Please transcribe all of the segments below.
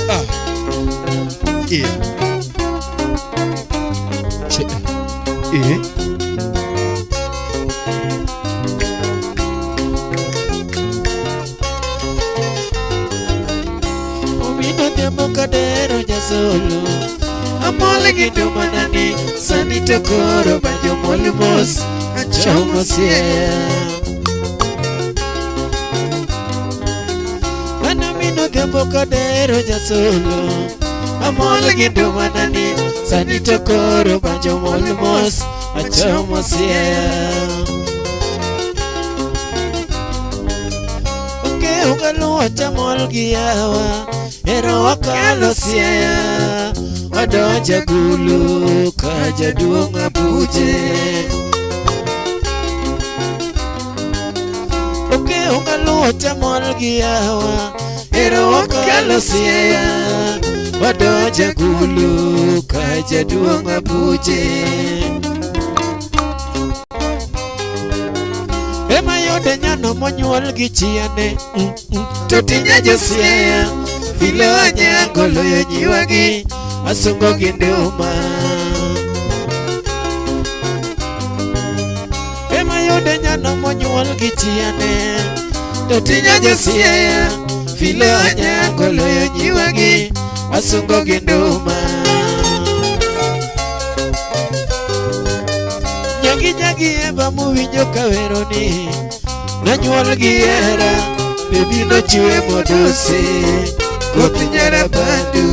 Ah. Yeah. Che. Eh. Omino dhiambo kadero jasolo Amol gi dumanani sani to koro banjo mol mos achomo Siaya. Mano mino dhiambo kadero jasolo Amol gi dumanani sani to koro banjo mol mos achomo Siaya. Okew galuwo chamol gi yawa ero wakalo Siaya wadonjo Gulu ka jaduong' Abuje. Okew galuwo chamol gi yawa ero wakalo Siaya wadonjo Gulu ka jaduong' Abuje. Ema yude nyano monyuol gi chiane to tinya josiaya filo anyango loyo nyiwagi asungo gi nduma. Ema yude nyano monyuol gi chiane to tinya josiaya filo anyango loyo nyiwagi asungo gi nduma. Nyagi nyagi eba muwinjo kaweroni nonyuol gi hera bebi nochiwe modosi koth nyarabandu.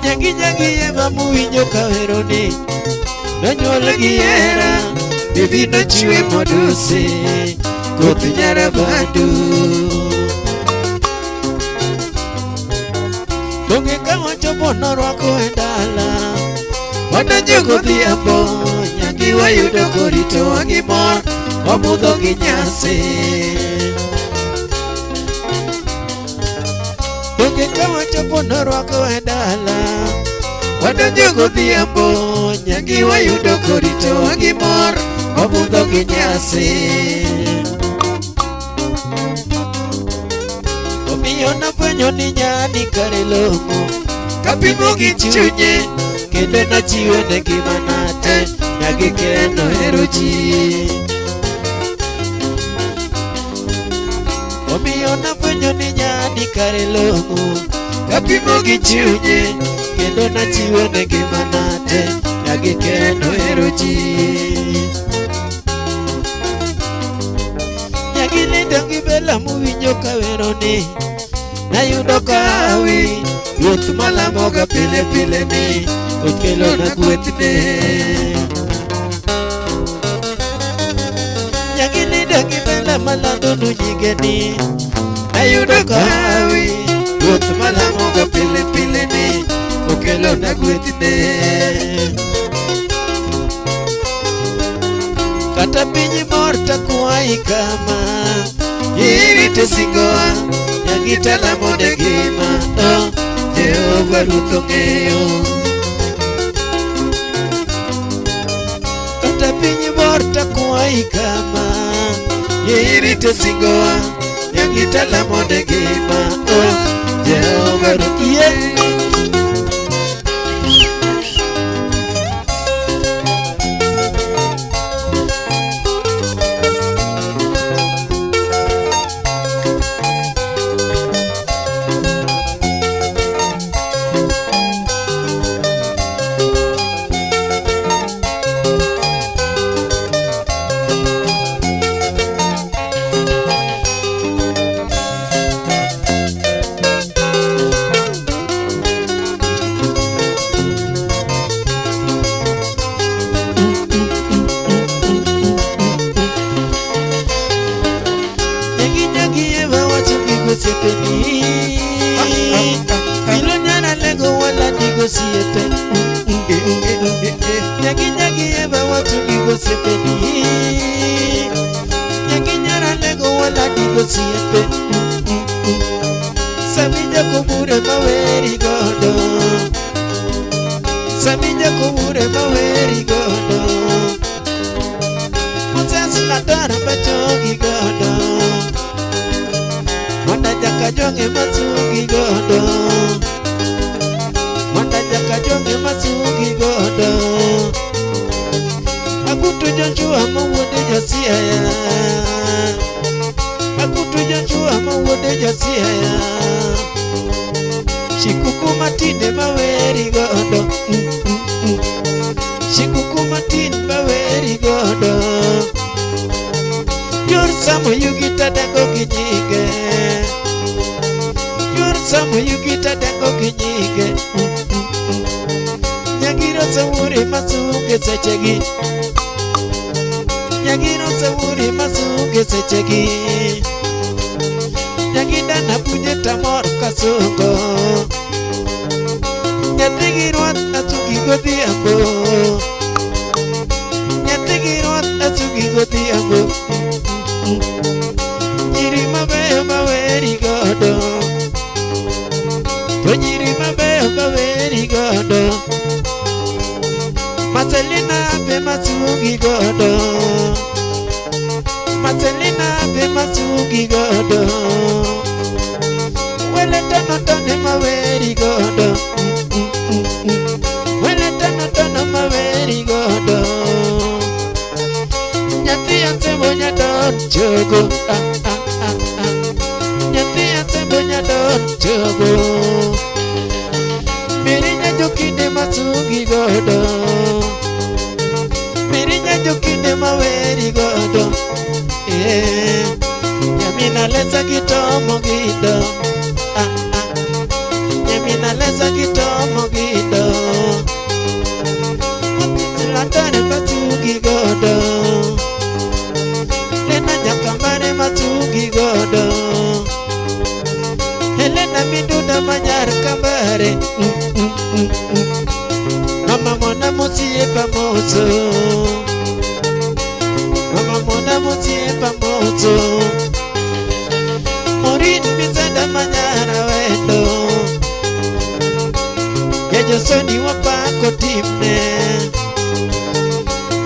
Nyagi nyagi eba muwinjo kaweroni nonyuol gi hera bebi nochiwe modosi koth nyarabandu. Donge ka wachopo norwako e dala wadonjo godhiambo nyagi wayudo koritowa gi mor wabudho gi nyasi. Donge ka wachopo norwako e dala wadonjo godhiambo nyagi wayudo koritowa gi mor wabudho gi nyasi. Omiyo nafwenyo ni nyani kare long'o kapimo gi chunye kendo nachiwo ne ngimana te nyagi kendo hero ji. Omiyo nafwenyo ni nyani kare long'o kapimo gi chunye kendo nachiwo ne ngimana te nyagi kendo hero ji. Nyagi nindo gi bela muwinjo kaweroni nayudo kawi ruoth malamoga pile pile ni okelona gwethne. Nyagi nindo gi bela malandonu nyinge ni nayudo kawi ruoth malamoga pile pile ni okelona gwethne. Kata piny mor takwayi kama irito singowa nyagi talamo ne ngima oh, Jehova Ruoth ong'eyo. Kata piny mor takwayi kama irito singowa nyagi talamo ne ngima oh, Jehova Ruoth yie. osiepe. Sami Jakobure maweri godo. Sami Jakobure maweri godo. Moses Ladara machogi godo. Mwanda Jakajonge masungi godo. Mwanda Jakajonge masungi godo. Agutu Joshua mawuode Josiaya. Agutu Joshua mawuode Josiaya. Shikuku matinde maweri godo. Shikuku matin maweri godo. Yor samo yugita dango gi nyinge. Yor samo yugita dango gi nyinge. Nyagiro sawuri masunge sechegi. Nyagiro sawuri masunge sechegi. Nyagidana punje tamor kasungo. Nyathi gi rwath asugi godhiambo. Nyathi gi rwath asugi godhiambo. Nyiri mabeyo maweri godo. To nyiri mabeyo maweri godo. Marcelina be masungi godo. Marcelina be masungi godo. Wele tono tono maweri godo. Wele tono tono maweri godo. Nyathi asembo nyadon chogo. Ah, ah, ah, ah. Nyathi asembo nyadon chogo. Mirinya jokinde masungi godo. Mirinya jokinde maweri godo. Eh, Nyamina lesa gitomo gido. Ah, ah. Nyamina lesa gitomo gido. Latare masungi godo. Lena jakambare masungi godo. Helena miduda manyar kambare. Mama mona mosiepa mozo. Mama mona mosiepa mozo. Morin mizada manyara wendo. Jajosoni wapako timne.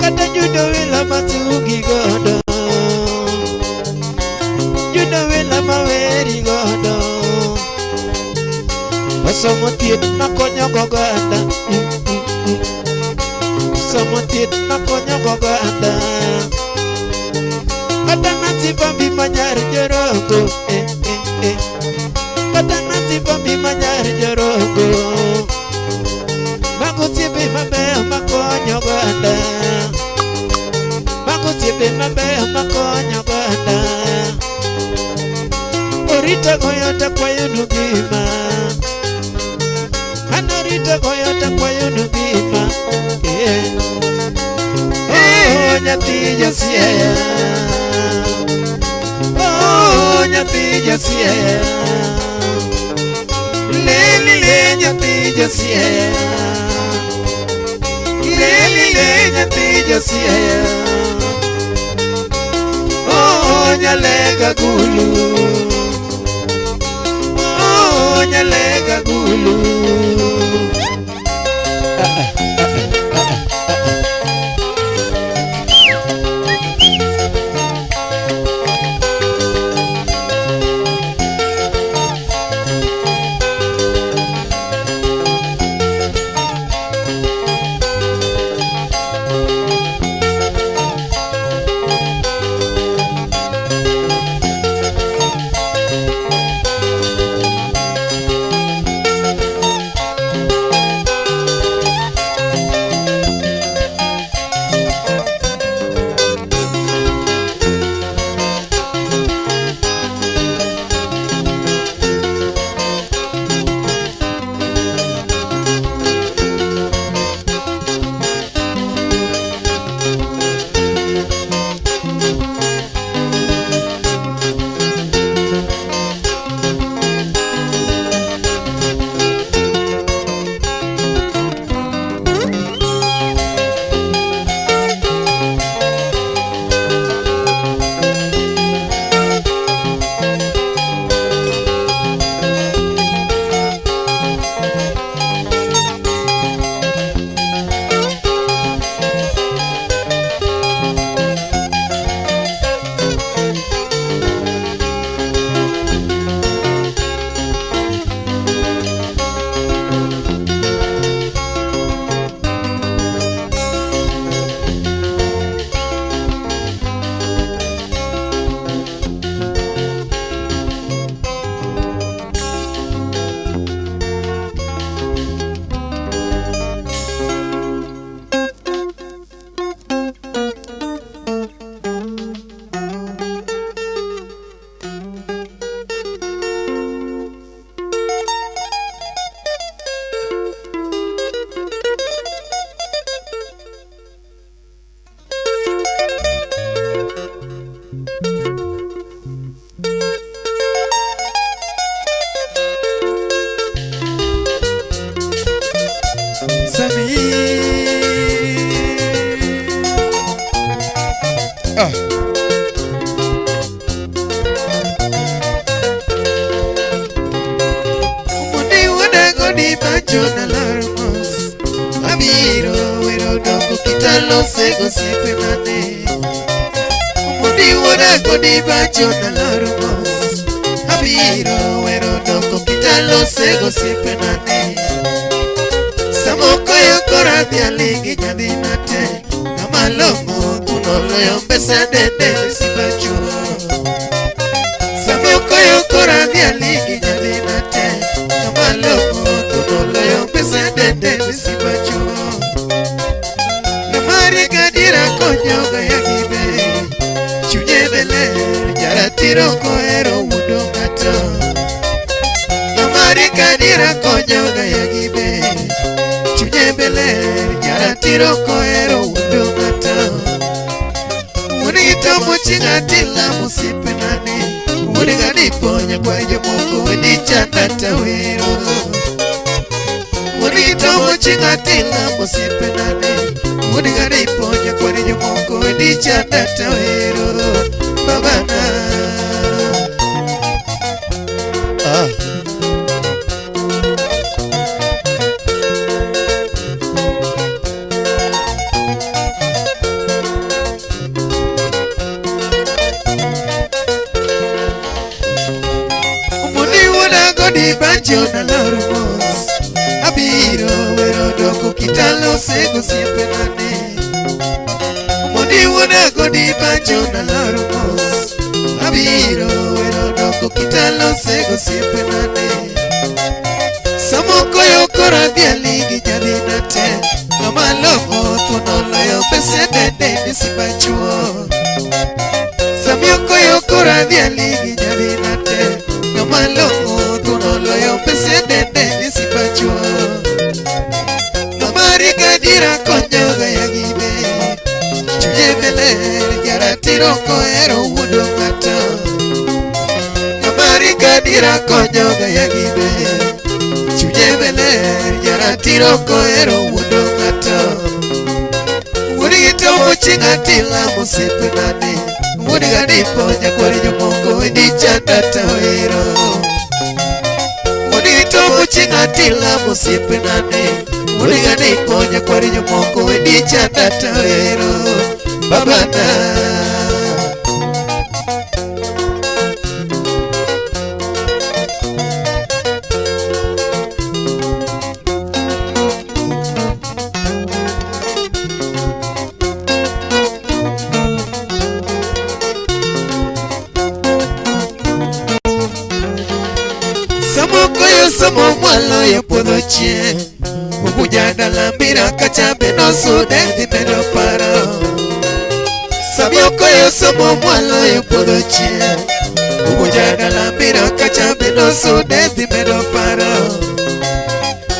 Kata judo wila masungi godo. Judo wila maweri godo. Osomo thieth makonyo goganda. Osomo thieth makonyo goganda. Kata Nancy Bambi manyar jorogo. Eh, eh, eh. Kata Nancy Bambi manyar jorogo. Mago osiepe mabeyo makonyo oganda. Mago osiepe mabeyo makonyo oganda. Orita goyo takwayonu gima. An orita goyo takwayonu gima. Eh. Oh, nyathi Josiaya. Oh, nyathi Josiaya. Leli le nyathi Josiaya. Leli le nyathi Josiaya. Oh, nyalega gulu. Oh, nyalega gulu. Ah, ah, ah, ah, ah, ah. Sami. Ah. Omondi wuoda godi banjo na laro mos. Abiro wero doko kitalose gosiepe mane. Omondi wuoda godi banjo na laro mos. Abiro wero doko kitalose gosiepe nane. Samoko yo kora dhiali gi nyathina te. Ng'ama long'o thuno loyo mbesa dende sibachuo. Samoko yo kora dhiali gi nyathina te. Ng'ama long'o thuno loyo mbesa dende sibachuo. Ng'ama riek adiera konyo gaya gi ber. Chunye be ler, jaratiro kohero wuondo ng'ato. Ng'ama riek adiera konyo gaya gi ber. Chunye be ler, jaratiro kohero wuondo ng'ato. Wuon gi tomo chieng' atila mosiepenani. Wuon ga dipo nyakwa jomoko wedi chanda tawero. Wuon gi tomo chieng' atila mosiepenani. Wuon ga dipo nyakwa jomoko wedi chanda tawero. Babana. Ah. Omondi wuoda godi banjo na loro mos. Abiro wero doko kitalose gosiepenane. Omondi wuoda godi banjo na loro mos. Abiro wero doko kitalose gosiepenane. Samoko yo kora dhiali gi nyathina te. Ng'ama long'o thuno loyo pese dende ni simba chuo. Samioko yo kora dhiali gi nyathina te. Ng'ama long'o thuno loyo pese dende ni simba chuo. Ng'ama riek adiera konyo gaya gi ber. Chunye be ler, jaratiro kohero wuondo ng'ato. Ng'ama riek adiera konyo gaya gi ber. Chunye be ler, jaratiro kohero wuondo ng'ato. Wuod gi tomo chieng' atila mosiepenane. Wuod ga dipo nyakwar jomoko wedi chanda tawero. Wuod gi tomo chieng' atila mosiepenane. Wuod ga dipo nyakwar jomoko wedi chanda tawero. Babana. Samo koyo somo mwalo yo puodho chieng'. Obuja dala mbira kacha be nosude dhi medo paro. Samio koyo somo mwalo yo puodho chieng'. Obuja dala mbira kacha be nosude dhi medo paro.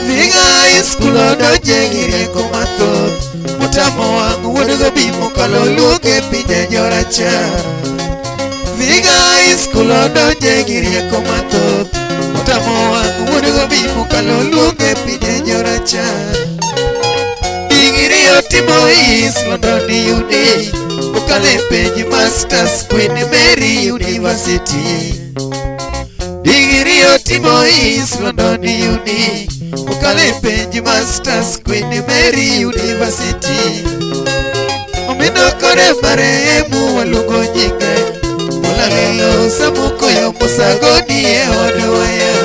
Viga high school odonje gi rieko mathoth. Motamo wang' wuod gobi mokalo luonge pinje jorachar. Viga high school odonje gi rieko mathoth. Motamo wang' wuod gobi mokalo luonge pinje jorachar. Digiri otimo East London Uni. Okale penj Masters Queen Mary University. Digiri otimo East London Uni. Okale penj Masters Queen Mary University. Omino kore marehemu waluongo nyinge. Olalelo samukoyo musagoni e od waya.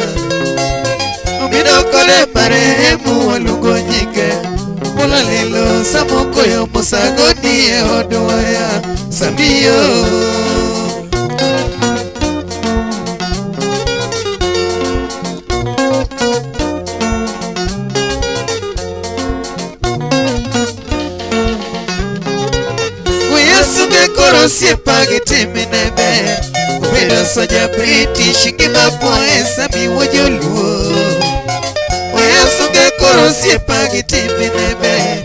Omino kore marehemu waluongo nyinge. Olalelo samukoyo musagoni e od waya. Samio. Uyesunge koro osiepa gi timne ber. Obedo soja British ngima poe sami joluo. Uyesunge koro osiepa gi timne ber.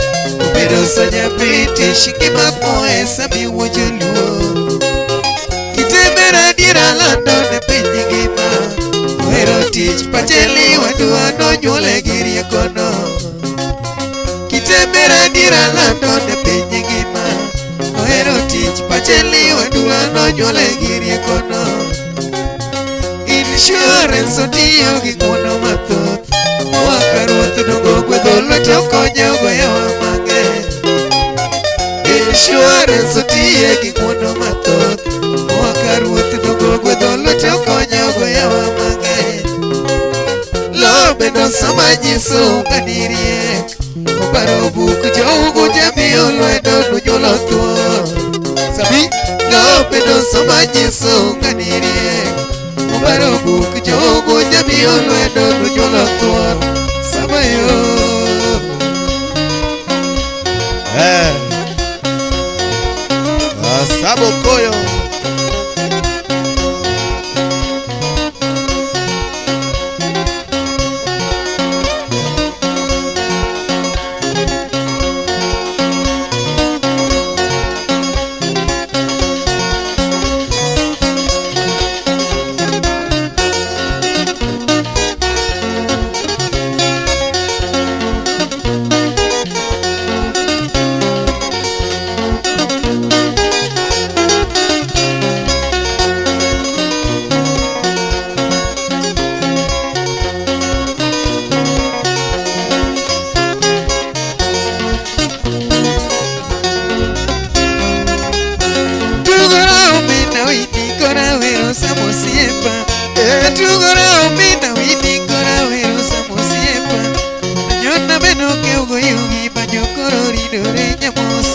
Obedo soja British ngima poe sami joluo. lando ne piny ngima. Ohero tich pacheli wadwa nonyuole gi riekono. Kitembe adiera lando ne piny ngima. Ohero tich pacheli wadwa nonyuole gi riekono. Insurance otiyo gi ng'uono mathoth. Owaka ruoth dongo gwedho lwete okonyo goyowa mang'eny. Insurance otiye gi ng'uono mathoth. Owaka ruoth dongo gwedho lwete okonyo goyowa mang'eny. Lo bende sama nyiso ng'ani riek. Oparo buk jougu jamiyo lwedo nunyuolo thuon. Sabi. Lo bende sama nyiso ng'ani riek. Oparo buk jougu jamiyo lwedo nunyuolo thuon. Sama yo. Eh. Sabo koyo. Tugora omena wini kora wero samosiepa. Tugora omena wini kora wero samosiepa. Anyona beno ke ugo yugi banyo koro ridore nyamos.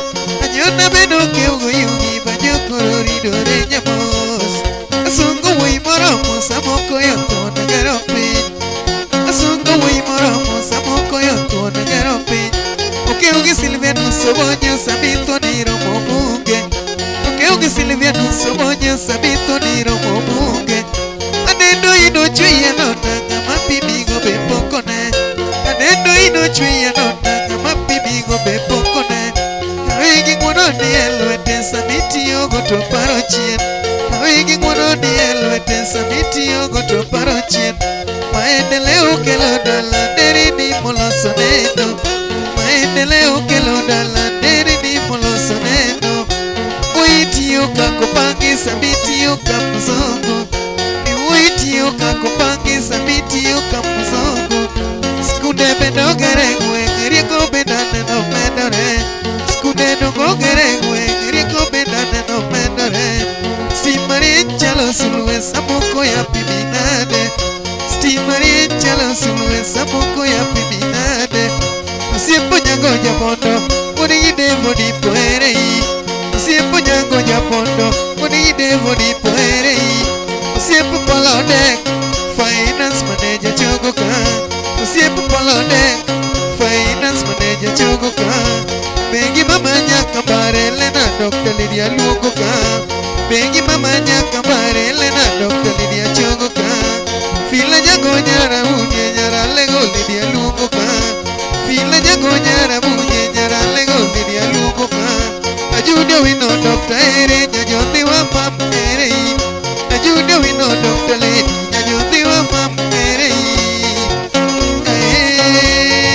Anyona beno ke ugo yugi banyo koro ridore nyamos. Asungo wuoyi moromo samoko yo thuon gero piny. Asungo wuoyi moromo samoko yo thuon gero piny. Okew gi Silvianus Obonyo sabitho ni romo bunge. Okew gi Silvianus Obonyo sabitho ni romo bunge. Aneno ino chweya nona ng'ama pimigo be pok one. Aneno ino chweya nona ng'ama pimigo be pok one. Hawi gi ng'wono ni e lwete samitiyogo to paro chien. Hawi gi ng'wono ni e lwete samitiyogo to paro chien. Maendeleo kelo dala nderini moloso neno. Maendeleo kelo dala nderini moloso neno. Wuoyi kaka opangi samitiyo ka mzungu. Ni wuoyi tiyo kaka opangi samitiyo ka mzungu. Skunde bende ogere e gweng', rieko bende aneno medore. Skunde dongo ogere e gweng', rieko bende aneno medore. Stima rieny chalo sulwe samoko ya pimi nade. Stima rieny chalo sulwe samoko ya pimi nade. Osiepo nyango japondo, wuod gi devo dipo ere i. Osiepo nyango japondo, wuod gi devo dipo ere i. Osiepo Paulo Odek, finance manager chogo ka. Osiepo Paulo Odek, finance manager chogo ka. Bengi mama nyaka bare lena Dr. Lydia luongo ka. Bengi mama nyaka bare lena Dr. Lydia chogo ka. Fila nyango nyara unye nyara lego Lydia luongo ka. Fila nyango nyara unye nyara lego Lydia luongo ka. Ajude wino Dr. ere nyajothi wa mam ere i. Ajude wino Dr. Lady nyajothi wa mam ere i. Ae.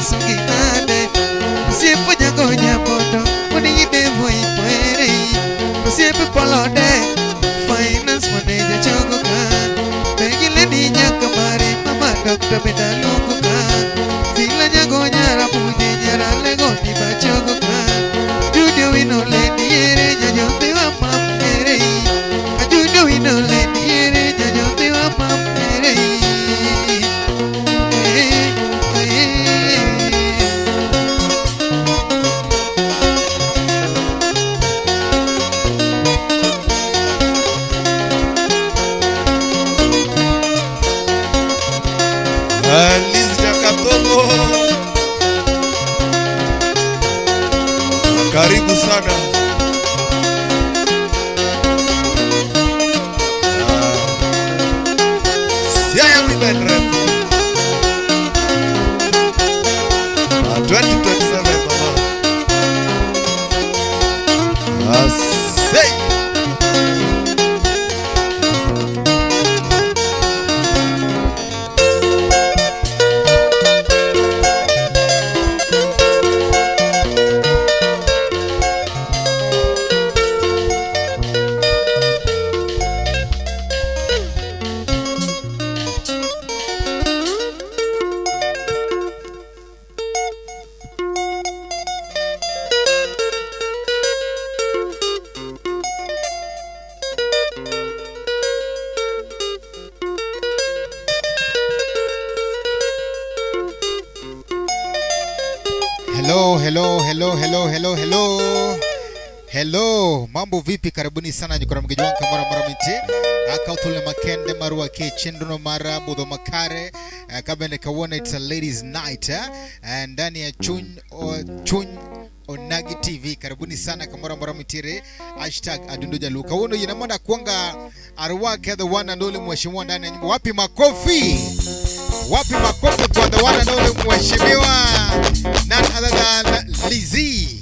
sungi nade. Osiepo jagonya bondo, odidevo ipoere. Osiepe polode, finance manager chogo ka. Begi lady nyaka mare, mama doctor benda luongo ka. Sila jagonya rabuje nyara lego ni bachogo ka. Judio wino lady ere nyajote wa mamere. Ajudio wino lady ere nyajote wa mamere. Eh, eh. Liz Nyakatogo, karibu sana. Ah, Siaya Women Rep. Ah, 2027 mama. Ah, say. Hello, hello, hello, hello, hello, hello. Hello, mambo vipi? Karibuni sana nyikora mgeji wangu kamora mora miti. Akautule makende marua ke chendono mara budho makare. Kabende kawona it's a ladies night eh? Ndani ya Chuny o, Chuny Onagi TV. Karibuni sana kamora mora mitire #AdundoJaluo. Kawuono yina kuanga arwake the one and only mheshimiwa ndani ya nyumba. Wapi makofi? Wapi makofi kwa the one and only mheshimiwa none other than Lizzie.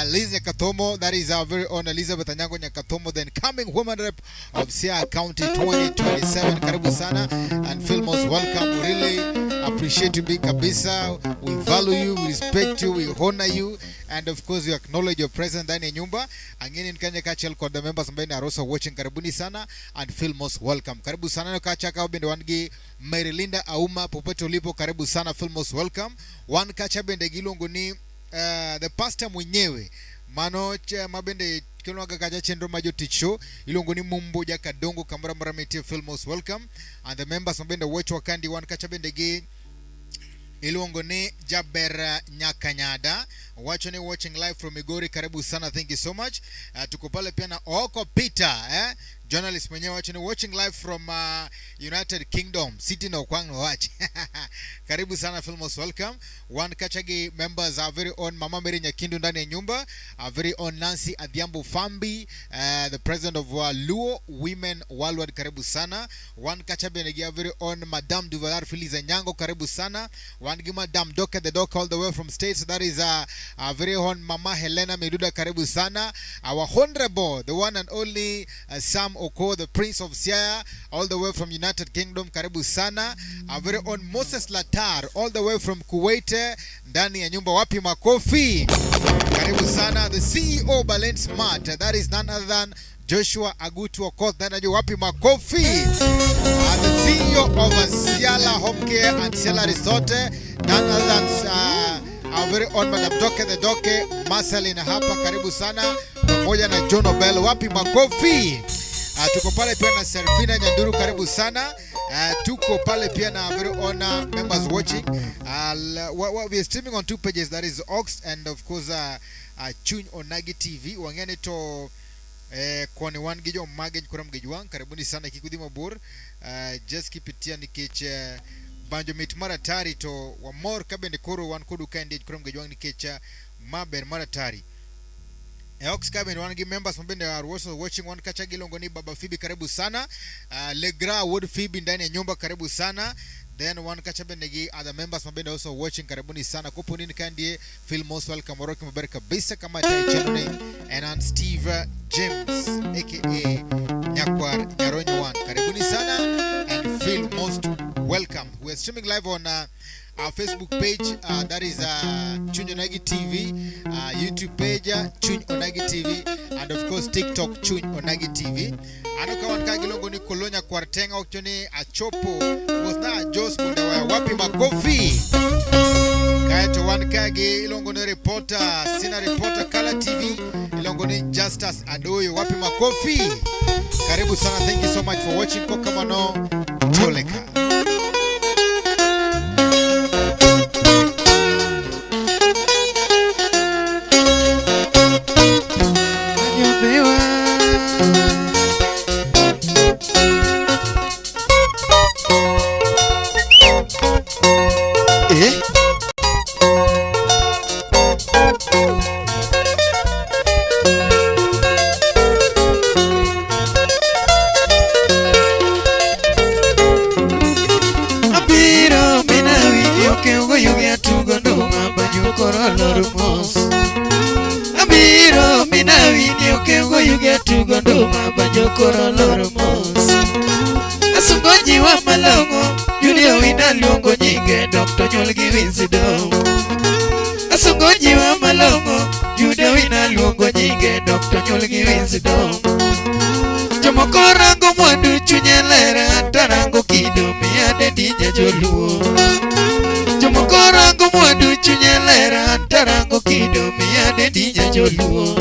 Liz Nyakatomo, that is our very own Elizabeth Anyango Nyakatomo, the incoming woman rep of Siaya County 2027. Karibu sana and feel most welcome. We really appreciate you big kabisa. We value you, we respect you, we honor you, and of course we acknowledge your presence ndani ya nyumba. Angeni nkanye kachel kwa the members ambaye are also watching. Karibuni sana and feel most welcome. Karibu sana no kacha ka bende wangi Mary Linda Auma popote ulipo, karibu sana, feel most welcome. Wan kacha bende giluongo ni the pastor mwenyewe mano mabende kelonwaga kacha chenro ma jotich show iluongo ni Mumbo Jakadongo kamoro amora mitie, feel most welcome. And the members mabende watch wakandi wan kacha bende gi iluongo ni Jaber Nyakanyada wacho ni watching live from Migori. Karibu sana, thank you so much. Tuko pale pia na Oko Peter, eh? Journalist mwenyewe wacho ni watching live from United Kingdom city no kwang no wach. Karibu sana, feel most welcome. One kachagi members, our very own Mama Mary Nyakindu ndani ya nyumba, our very own Nancy Adhiambo Fambi, the president of Luo Women Worldwide, karibu sana. One kacha bende our very own Madame Duvalar Phyllis Anyango, karibu sana. One gi Madame Doka the Doc all the way from States, that is our very own Mama Helena Meduda, karibu sana. Our honorable, the one and only Sam Oko, the Prince of Siaya, all the way from United Kingdom, karibu sana. Our very own Moses Latar all the way from Kuwait, ndani ya nyumba, wapi makofi? Karibu sana. The CEO Balen Smart, that is none other than Joshua Agutu Okoth, ndani ya nyumba, wapi makofi? And the CEO of Siala Home Care and Siala Resort, none other than our very own Madam Doke the Doke Marceline hapa, karibu sana, pamoja na John Obel, wapi makofi? Tuko pale pia na Serfina Nyanduru, karibu sana. Tuko pale pia na very own members watching. We are streaming on two pages, that is Ox and of course Chuny Onagi TV. Wang'e to koni wan gi jomage koro mgejwang, karibuni sana kik udhi mabor. Just keep it here nikech banjo mit mar atari to wamor ka bende koro wan kodu kaendi koro mgejwang nikech ma ber mar atari. E Ox ka bende wan gi members mabende are also watching. Wan kacha giluongo ni Baba Phoebe, karibu sana. Legra Wood Phoebe ndani ya nyumba, karibu sana. Then wan kacha bende gi other members mabende also watching, karibuni sana. Kopo nini kandie, feel most welcome, waroki maber kabisa kama tai channel name and on Steve James aka Nyakwar Nyaronyo one, karibuni sana and feel most welcome. We are streaming live on Our Facebook page, that is Chuny Onagi TV, YouTube page, Chuny Onagi TV, and of course TikTok Chuny Onagi TV. Ano ka wan ka giluongo ni Kolonya Kwartenga wacho ni achopo mosna Jos Bundawaya wapi makofi. Kaeto wan ka gi iluongo ni reporter, sina reporter Kala TV, iluongo ni Justus Adoyo wapi makofi. Karibu sana, thank you so much for watching. Kokamano Toleka. Anyopewa. Eh? Abiro mina winjo keugo yugi atugo nduma banjo koro lor mos. Abiro mina winjo keugo yugi atugo nduma banjo koro lor mos. Asungo jiwa malong'o Judy Owina luongo nyinge Dr. Nyuol gi Wisdom. Asungo jiwa malong'o Judy Owina luongo nyinge Dr. Nyuol gi Wisdom. Jomoko rango mwandu chunye ler anta rango kido miya dendi joluo. Jomoko rango mwandu chunye ler anta rango kido miya dendi joluo.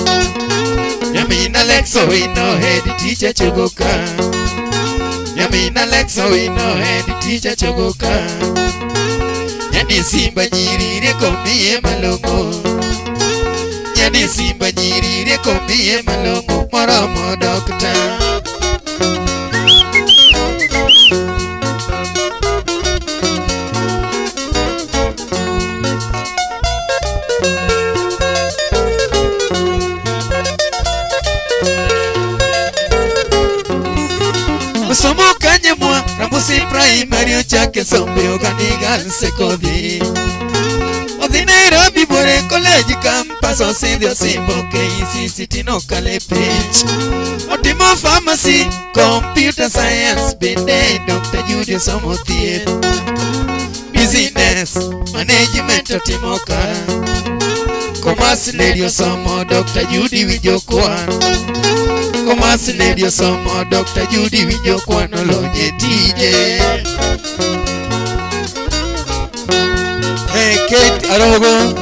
Nyamin Alex Owino head teacher chogo ka. Nyamin Alex Owino head teacher chogo ka. Nyani Simba nyiri rieko miye malong'o. Nyani Simba nyiri rieko miye malong'o moromo dokta. Somo kanye mwa Rambusi Primary ochake sombe Ogandi Girls Secondary. Odhi Nairobi Bwere College campus osidhi osimbo KCCT nokale penj. Otimo pharmacy, computer science bende Dr. Judy osomo thieth. Business management otimo ka. Commerce lady osomo Dr. Judy winjo kwan. Commerce lady osomo Dr. Judy winjo kwan olonye tije. Hey, Kate Arogo,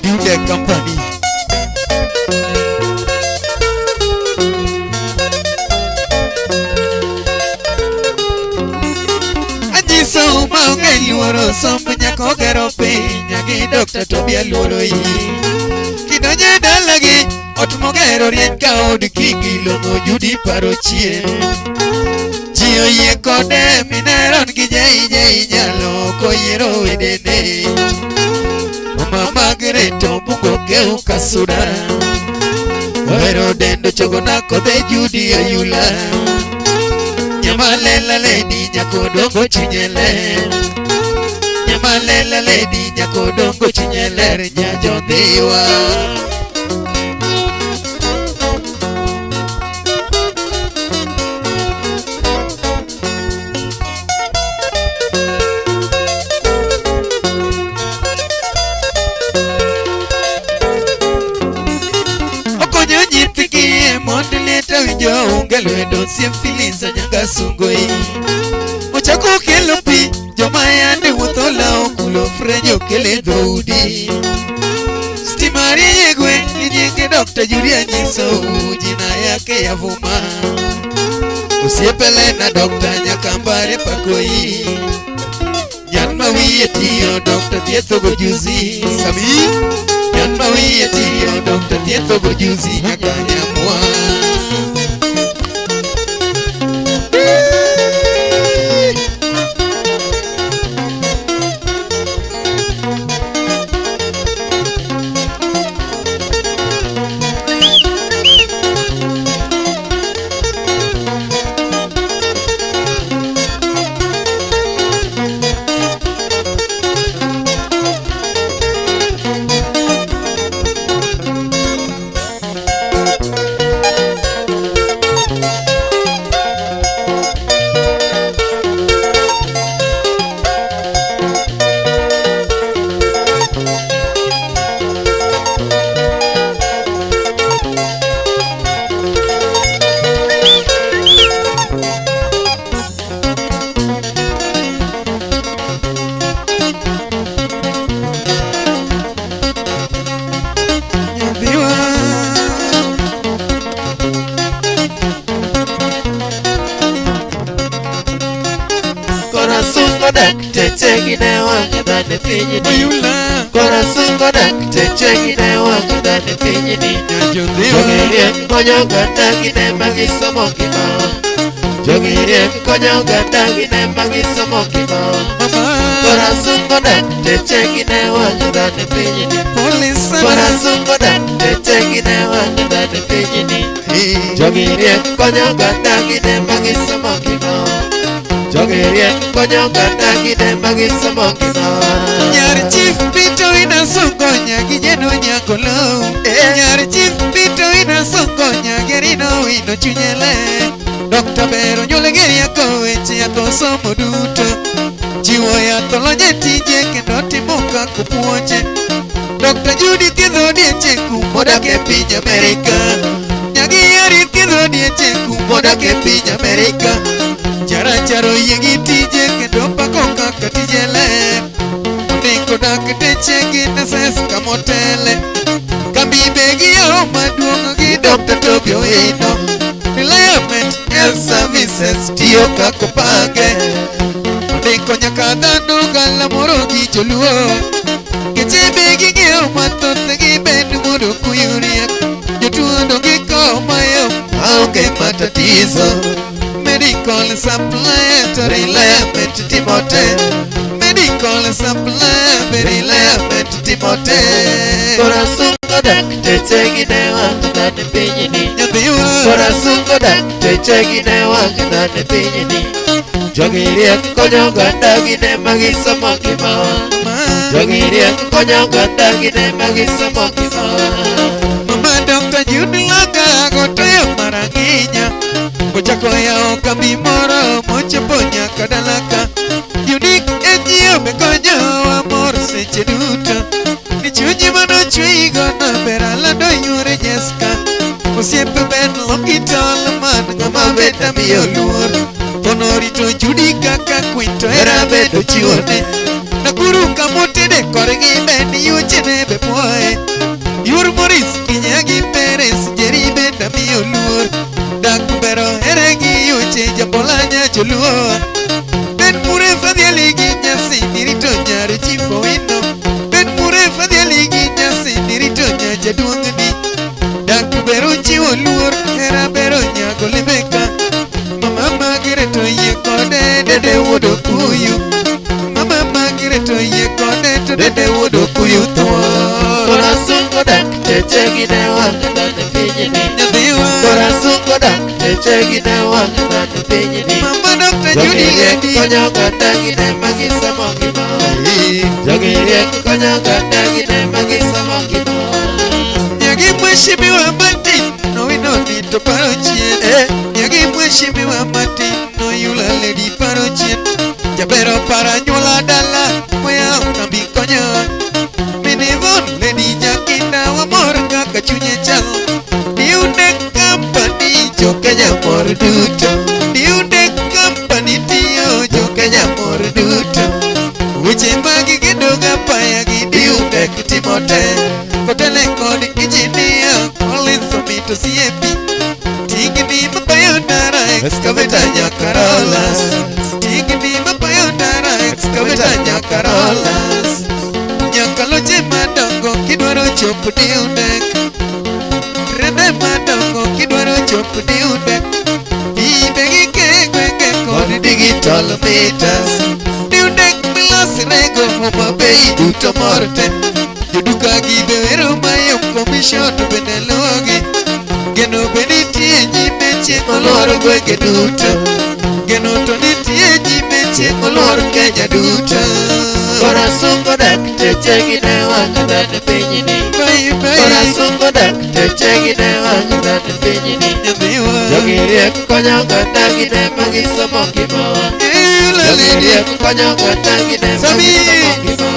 Dude Company. Anyiso maonge luoro somb nyaka ogero piny nyagi Dr. Tobi aluoro yi. Kidonjo e dalagi ot mogero rieny ka od kingi long'o Judy paro chien. Ji oyie kode mineron gi jei jei nyalo koyiero wedene. Mama Margaret obungo keu kasuda. Ohero dendo chogona kodhe Judy ayula. Nyamalela lady nyakodongo chunye ler. Nyamalela lady nyakodongo chunye ler nyajondhiwa. Okonyo nyithi kiye mondo liet awinjo onge lwedo osiep Phyllis Anyanga Sungoi. Ochako kelo pi joma yande wuotho lawo kulo frenyo kele dhoudi. Stima rieny e gweng' gi nyinge Dr. Judy anyiso jina yake ya vuma. Osiepe Lena Dr. Nyakambare pakoi. Nyan ma wiye tiyo Dr. thietho gojuzi. Sami. Nyan ma wiye tiyo Dr. thietho gojuzi nyaka nyamwa. pinyni. Oyula Korasungo dakteche gine wang' dhano e pinyni. Nyajodhiwa Jogi riek konyo oganda gine ma gisomo gima. Jogi riek konyo oganda gine ma gisomo gima. Mama Korasungo dakteche gine wang' dhano e pinyni. Pole sana Korasungo dakteche gine wang' dhano e pinyni. Eh. Jogi riek konyo oganda gine ma gisomo gima. Jogi riek konyo oganda gine ma gisomo gima. Nyar Chief Peter ina songo nyagi jeno nyakolo Nyar Chief Peter ina songo nyagerino wino chunyele Dr. Bero nyuole geriako weche yath osomo duto Chiwo yath olonye tije kendo timo kaka opuonje Dr. Judy thiedho dieche kumodak e piny Amerika Nyagi Harry thiedho dieche kumodak e piny Amerika Jarachar oyie gi tije kendo pako kaka tije ler Ondiko dakteche gi nurses kamotele Kambi be giyawo maduong' gi Dr. Toby Owino Reliament Health Services tiyo kaka opange Ondiko nyaka dhano galamoro gi joluo Geche be ging'iewo mathoth gi bed mondo kuyu riek Jotuo to gikawo mayom maonge matatizo Medical supply to Reliament timo te Medical supply be Reliament timo te Korasungo dakteche gine wang' dhano e pinyni. Nyathiwa Korasungo dakteche gine wang' dhano e pinyni. Jogi riek konyo oganda gine ma gisomo gima. Jogi riek konyo oganda gine ma gisomo gima. Mama Dr. Judy Langa gotoyo marang'inya Ochako yawo kambi moro mochopo nyaka dalaka Unique NGO be konyowa mor seche duto Ni chunyi manochweyigo no ber alando yore Jeska Osiepe Ben Lokitol man ng'ama bet amiyo luor Konorito Judy kaka queen to hera bedo chiwone Nakuru kamotede korgi ben yuochene be puoye Yur Morris Kinyagi Perez Jerry bende amiyo luor Dak bero here gi yuoche jambolanya joluo Ben Mure Fadhiali gi nyasi nirito nyar Chief Owino Ben Mure Fadhiali gi nyasi nirito nya jaduong'ni Dak bero chiwo luor hera bero nyago lemeka Mama Margaret oyie kode dede wuod Okuyu Mama Margaret oyie kode to dede wuod Okuyu thuon Korasungo dakteche gine wang' dhano e pinyni. Nyathiwa Korasungo dakteche gine wang' dhano e pinyni. Mama Dr. Jogi Judy riek Lady konyo oganda gine ma gisomo gima. Jogi riek konyo oganda gine ma gisomo gima. Nyagi mheshimiwa Martin nowino ni to paro chien Nyagi mheshimiwa Martin noyula lady paro chien Jabero para nyuola dala moyawo kambi konyowa Minivon lady Jakinda wamor kaka chunye chal Diunde company jo Kenya mor duto Diunde company tiyo jo Kenya mor duto Weche mag gedo gapaya gi Diundek timo te Kotele kod engineer Collins Omito CAP Tingni mapayo ndara excavator nyaka rollers Tingni mapayo ndara excavator nyaka rollers Nyaka loche madongo kidwaro chopo Diundek Rende madongo kidwaro chopo Diundek Pibe gi kegwenge kod digital meters Diundek milos rego Homa Bay duto mor te Joduka gi be wero mayom commission bende luwogi Geno be nitie nyime chieng' olworo gwenge duto Geno to nitie nyime chieng' olworo Kenya duto Korasungo dakteche gine wang' dhano e pinyni. Bye bye Korasungo dakteche gine wang' dhano e pinyni. Nyathiwa Jogi riek konyo oganda gine ma gisomo gima. Yula Jogi lady riek konyo oganda gine ma Sami. gisomo gima.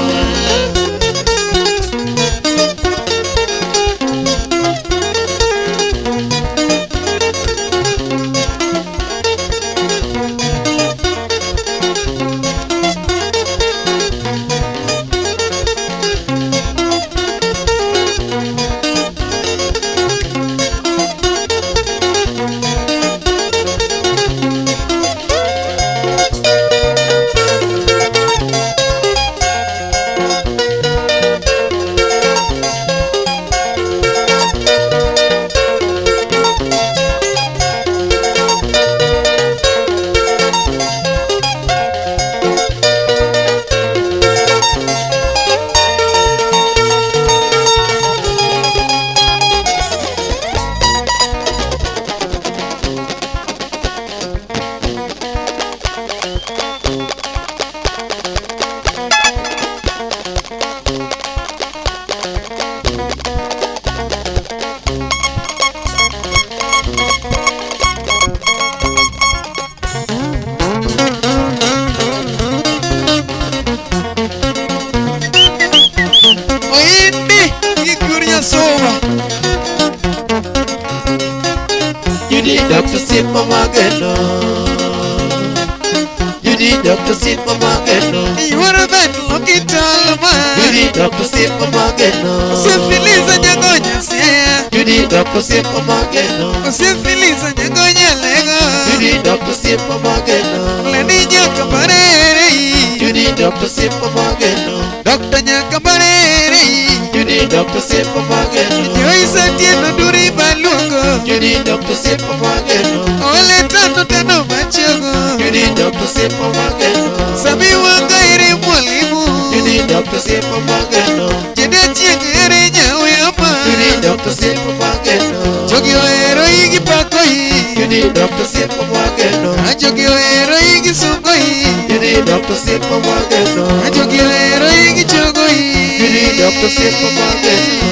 Oindi gikur nyasuma. Judy Dr. Sip Mageno. Judy Dr. Sip Mageno. Yuoro bet lokitol ma. Judy Dr. Sip Mageno. Osefiliza nyangonya siaya. Judy Dr. Sip Mageno. Osefiliza nyangonya lego. Judy Dr. Sip Mageno. Leni nyaka barere. Judy Dr. Sip Mageno. Dr. nyaka barere. Judy Dr. Sip Mageno. Joyce Atieno duri baluongo. Judy Dr. Sip Mageno. Ole tano tano machogo. Judy Dr. Sip Mageno. Sami wanga ere mwalimu. Judy Dr. Sip Mageno. Jede chieng ere nyawiyama. Judy Dr. Sip Mageno. Jogi ohero igi pako i. Judy Dr. Sip Mageno. Jogi ohero igi sungo i. Judy Dr. Sip Mageno. Jogi ohero igi chogo i. Judy Dr. Sip Mageno.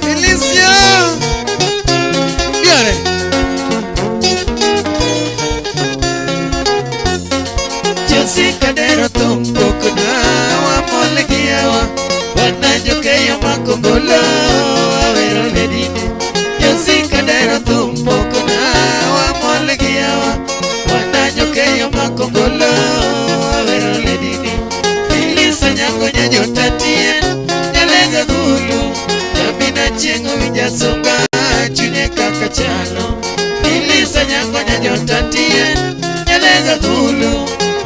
Felicia. Biare. Josi Kadero thum pokna wamol gi yawa wana jokeyo makongolo awero ne dine. Josi Kadero thum pokna wamol gi yawa wana jokeyo makongolo awero ne dine. Phyllis Onyango nyanyota tien nyalenga gulu Jamina chieng' owinja sunga chunye kaka chalo. Phyllis Onyango nyanyota tien nyalenga gulu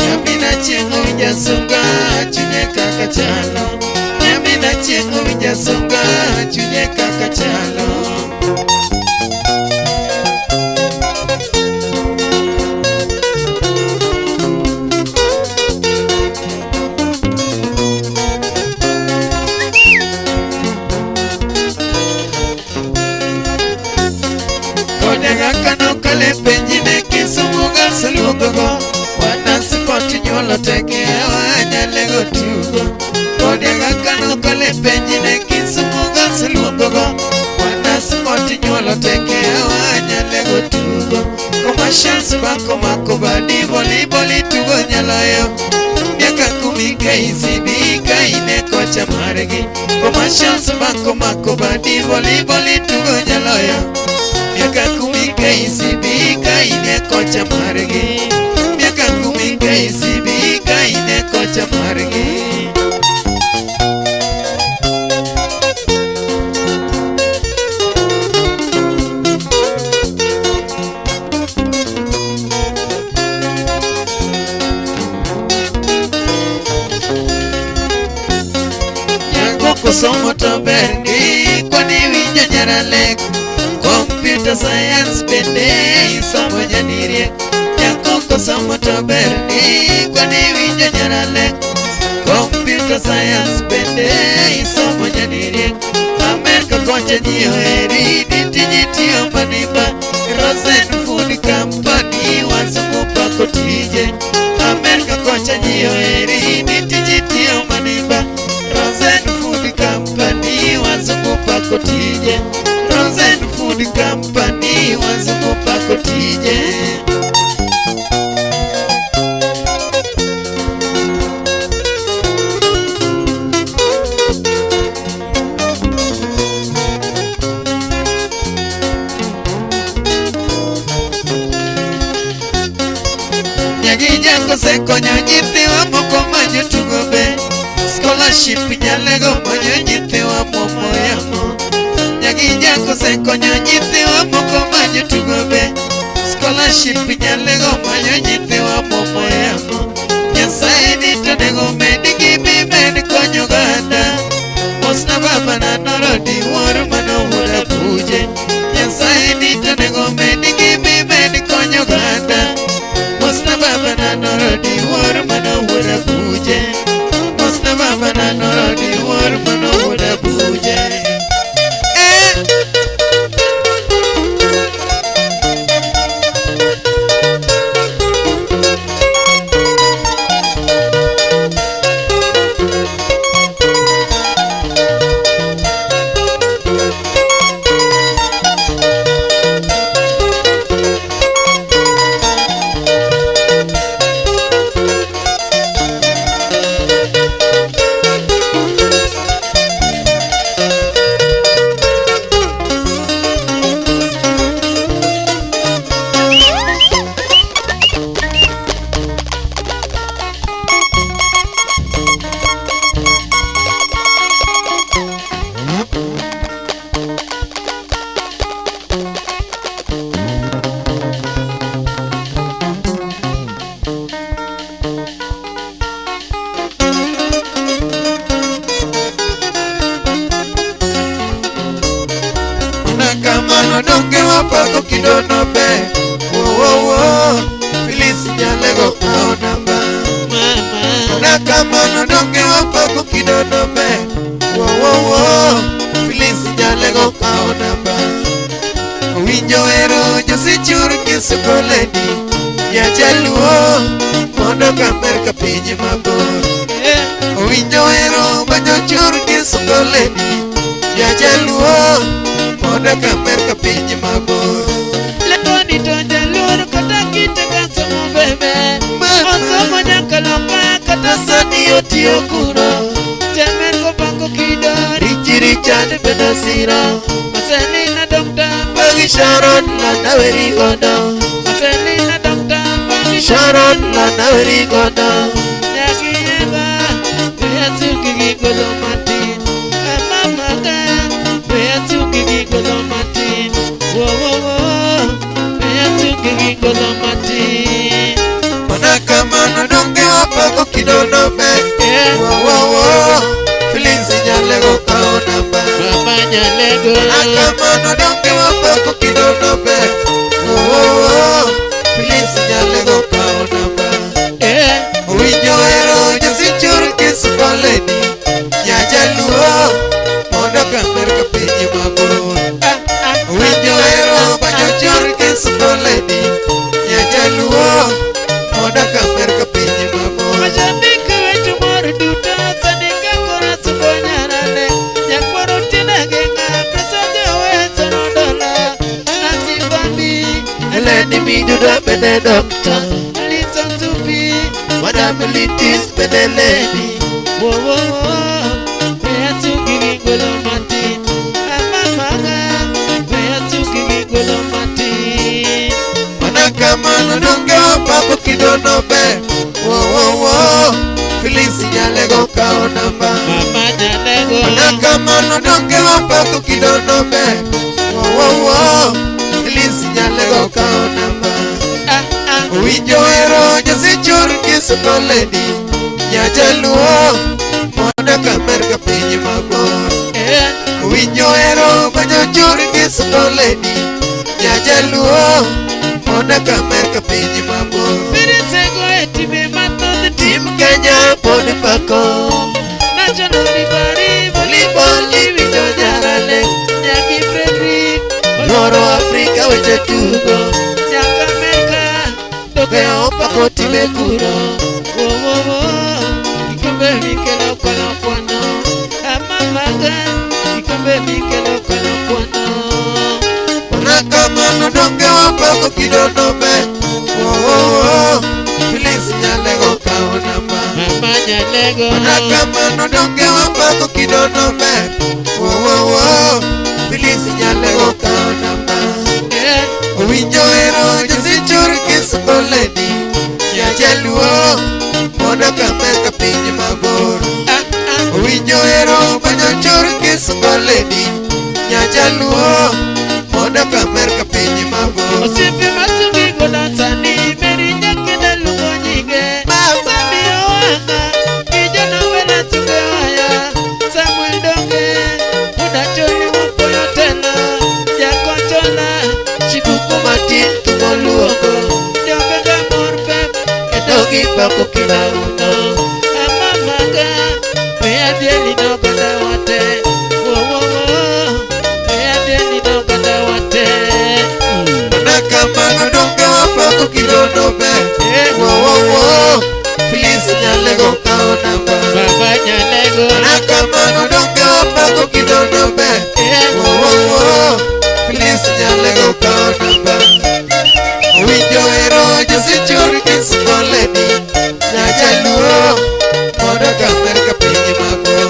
Nyamina chieng' owinja sunga chunye kaka chalo. Nyamina chieng' owinja sunga chunye kaka chalo. Kode kaka nokale penji ne Kisumu Girls luongogo wana sport nyuolo teke wanyalego tugo. Kode kaka nokale penji ne Kisumu Girls luongogo wana sport nyuolo teke wanyalego tugo. Commercials bako mako badi volleyball tugo nyaloyo miaka 10 KCB kaine kocha margi. Commercials bako mako badi volleyball tugo nyaloyo miaka 10 KCB kaine kocha margi. Miaka 10 KCB kaine kocha margi. Nyango kosomo to ber ndi kwani winjo nyaralek. Computer science bende isomo nyadirie. Nyako kosomo to ber ndi kwani winjo nyaralek. Computer science bende isomo nyadirie. Amerka kocha ji oheri ni tiji tiyo maniba. Rosen Food Company wazungu pako tije. Amerka kocha ji oheri ni tiji tiyo maniba. Rosen Food Company wazungu pako tije. Rosen Food Company wazungu pako tije. Nyagi jako sekonyo nyithiwa moko ma jotugo be. Scholarship nyalego manyo nyithiwa momo yamo. Nyagi jako sekonyo nyithiwa moko ma jotugo be. Scholarship Nyalego manyo nyithiwa momo yamo. Nyasaye ni to nego med gi bimed konyo oganda. Mosna baba na norodi wuor mano wuod Abuje. Nyasaye ni to nego med gi bimed konyo oganda. Mosna baba na norodi wuor mano wuod Abuje. Mosna baba na norodi wuor mano wuod Abuje. Eh. Mana kamano donge wapako kidono be. Wo wo wo, Phyllis Nyalego kawo namba. Mama. Mana kamano donge wapako kidono be. Wo wo wo, Phyllis Nyalego kawo namba. Winjo ero josichur kisuko lady. Ya jaluo mondo kamer ka piny mabor. Eh. Winjo ero banyochur kisuko lady. Ya jaluo mondo kamer ka piny mabor. Lekoni to jaluor kata kite ka somo bebe. Mama. Osomo nyaka loka kata sani otiyo kuro. Temer kopango kido. Richi Richard Benasira. Marcelina Doctor. Pagi Sharon lana weri godo. Marcelina Doctor. Pagi Sharon lana weri godo. Nyaki Eva. Beatuki gigolo matin. Amamaga. Beatuki gigolo matin. Wo wo wo. Beatuki gigolo matin. Mana kamano donge wapako kidono be. Eh. Wo wo wo, Phyllis Nyalego kawo namba. Mama Nyalego. Mana kamano donge wapako kidono be. Wo wo wo, Phyllis Nyalego kawo namba. Eh. Winjo ero josichur kisuko lady. Nyajaluo mondo kamer ka piny mabor. Ah, ah, Winjo ero banyochur kisuko lady. Nyajaluo mondo kamer ka piny mabor. Mashabiki wetu mor duto sani ka koro suko nyarane. Nyakwaro tina genga pesa joweso nodola. Nancy Bambi, Eleni miduda bende doctor. Alison Zupi, Madam Litis bende lady. wo wo wo. Beatuki gigolo matin. Amamaga, beatuki gigolo matin. Mana kamano donge wapako kidono be. Wo wo wo, Phyllis Nyalego kawo namba. Mama Nyalego. Mana kamano donge wapako kidono be. Wo wo wo, Phyllis Nyalego kawo namba. Ah, ah. Winjo ero josichur kisuko lady. Nyajaluo mondo kamer ka piny mabor. Eh. Winjo ero banyochur kisuko lady. Nyajaluo mondo kamer ka piny mabor. Birisego e timbe mathoth Tim Kenya pod pako. National Library, Volleyball iwinjo nyarale. Nyaki Frederick, Luoro Afrika weche tugo. Nyaka Amerika, Doge opako time kuro. Wo wo wo, kikombe mikelo kono kwano, amamaga, kikombe mikelo kono kwano. Mana kamano donge wapako kidono be. Wo wo wo, Phyllis Nyalego kawo namba. Mama Nyalego, Mana kamano donge wapako kidono be. Wo wo wo, Phyllis Nyalego kawo namba. eh, Winjo ero josichur kisuko lady. Nyajaluo mondo kamer ka piny mabor. ah ah, Winjo ero banyochur kisuko lady. Nyajaluo mondo kamer ka piny mabor. osiepe masungi go gipako kilauno. Amamaga, meadieli noganda wate. Wo wo wo, meadieli noganda wate. Mana kamano donge wapako kidono be. Wo wo wo, Phyllis Nyalego kawo namba. Baba Nyalego. Mana kamano donge wapako kidono be. Wo wo wo, Phyllis Nyalego kawo namba. Owinjo ero Jose Chur Kingston Nyajaluo modak Amerka piny mabor.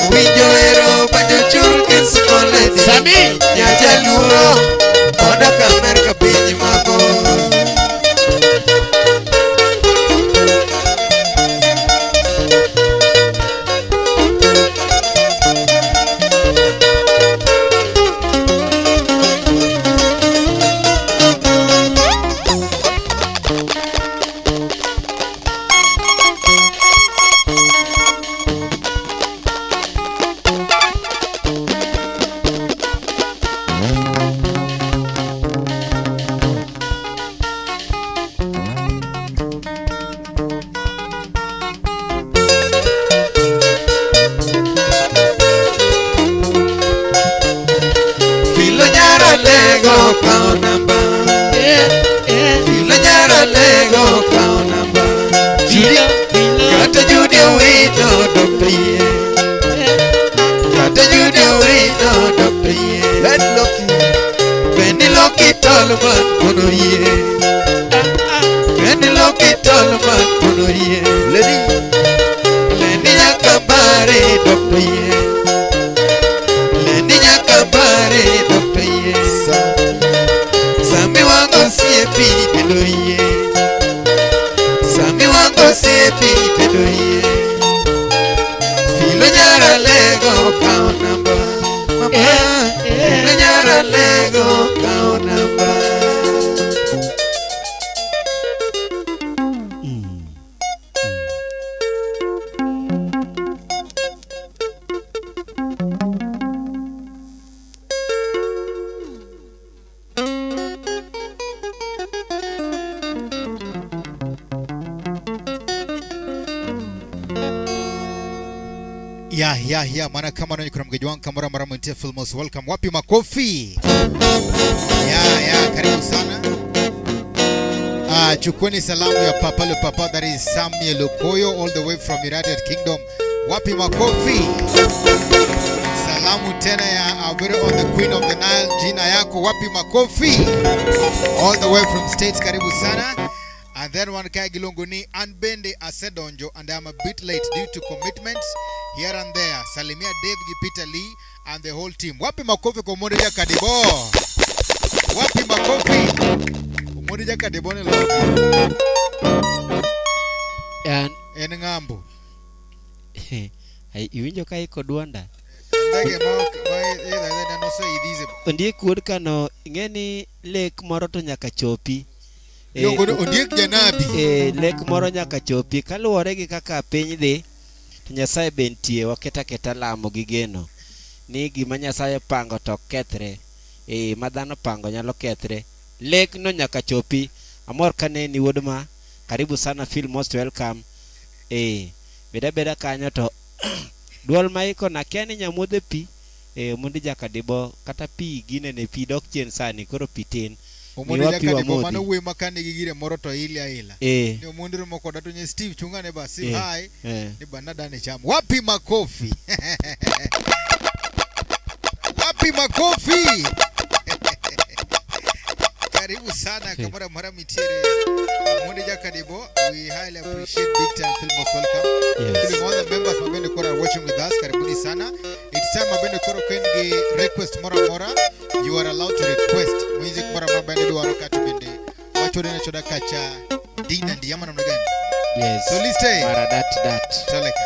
Owinjo ero Banjo Chur Kingston Sami. Nyajaluo modak Amerka piny mabor. Filo nyara lego kawo namba. Filo nyara lego kawo namba. Kata Judy Owino Dr. Yie. Kata Judy Owino Dr. Yie. Let Lucky. Bendi Loki Tolman kono yie. Bendi Loki Tolman kono yie. Lady. Lendi Nyakambare Dr. Yie. Lendi Nyakambare Dr. Yie. Sami wango siepi bedo yie. Sami wango siepi bedo yie. Filo nyara lego kawo namba. Mama, filo nyara lego kawo namba. Ya maana kama nanyi kuna mgeji wangu kamara mara mwentia Filmos welcome. Wapi makofi? Ya karibu sana. Chukueni salamu ya Papa le Papa, that is Samuel Okoyo all the way from United Kingdom. Wapi makofi? Salamu tena ya our very own the Queen of the Nile, jina yako wapi makofi? All the way from States, karibu sana. And then one kai gilongo ni Anbende Asedonjo, and I'm a bit late due to commitments here and there. Salimia Dave Peter Lee and the whole team. Wapi makofi kwa Omondi Jakadibo? Wapi makofi? Omondi Jakadibo ni loka. An En ng'ambo. Ai, iwinjo ka iko dwonda. Ndege ma ok ma idho idha noseidhize. Ondiek wuod kano ing'e ni lek moro to nyaka chopi. Iluongo ni Ondiek Janabi. Lek moro nyaka chopi kaluwore gi kaka piny dhi to Nyasaye be nitie waket aketa lamo gi geno ni gima Nyasaye opango to ok kethre. Ma dhano opango nyalo kethre. Lek no nyaka chopi. Amor kaneni wuod ma. Karibu sana, feel most welcome. Beda beda kanyo to duol ma iko na kia ni nyamuodhe pi. Omondi Jakadibo kata pi ginene pi dok chien sani koro pi tin. Omondi Miwa pi Jakadibo wamodhi. mano wuoyi ma ka nigi gire moro to ile aila. Ni Omondi romo koda to nye Steve chungane ba Steve hi. Ni bana dane cham. Wapi makofi? Wapi makofi? Karibu sana kamara mara mitiere. Omondi Jakadibo, we highly appreciate big time. Feel most welcome. Yes. Including all the members Mabende Kora are watching with us. Karibuni sana. It's time Mabende Kora can request mora mora. You are allowed to request music mora mora bende dwaro kata bende wachode na choda kacha dina ndi ama namna gani? Yes. So liste. Mara dat dat. Taleka.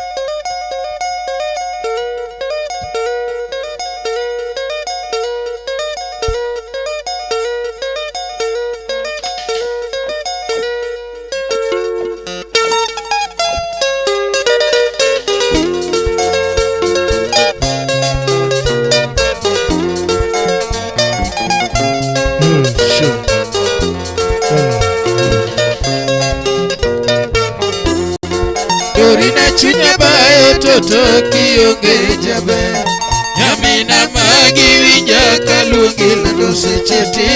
Sure. Dorina chunya bayo toto kionge jaber. Nyamina magi winja kaluongi lando seche ti.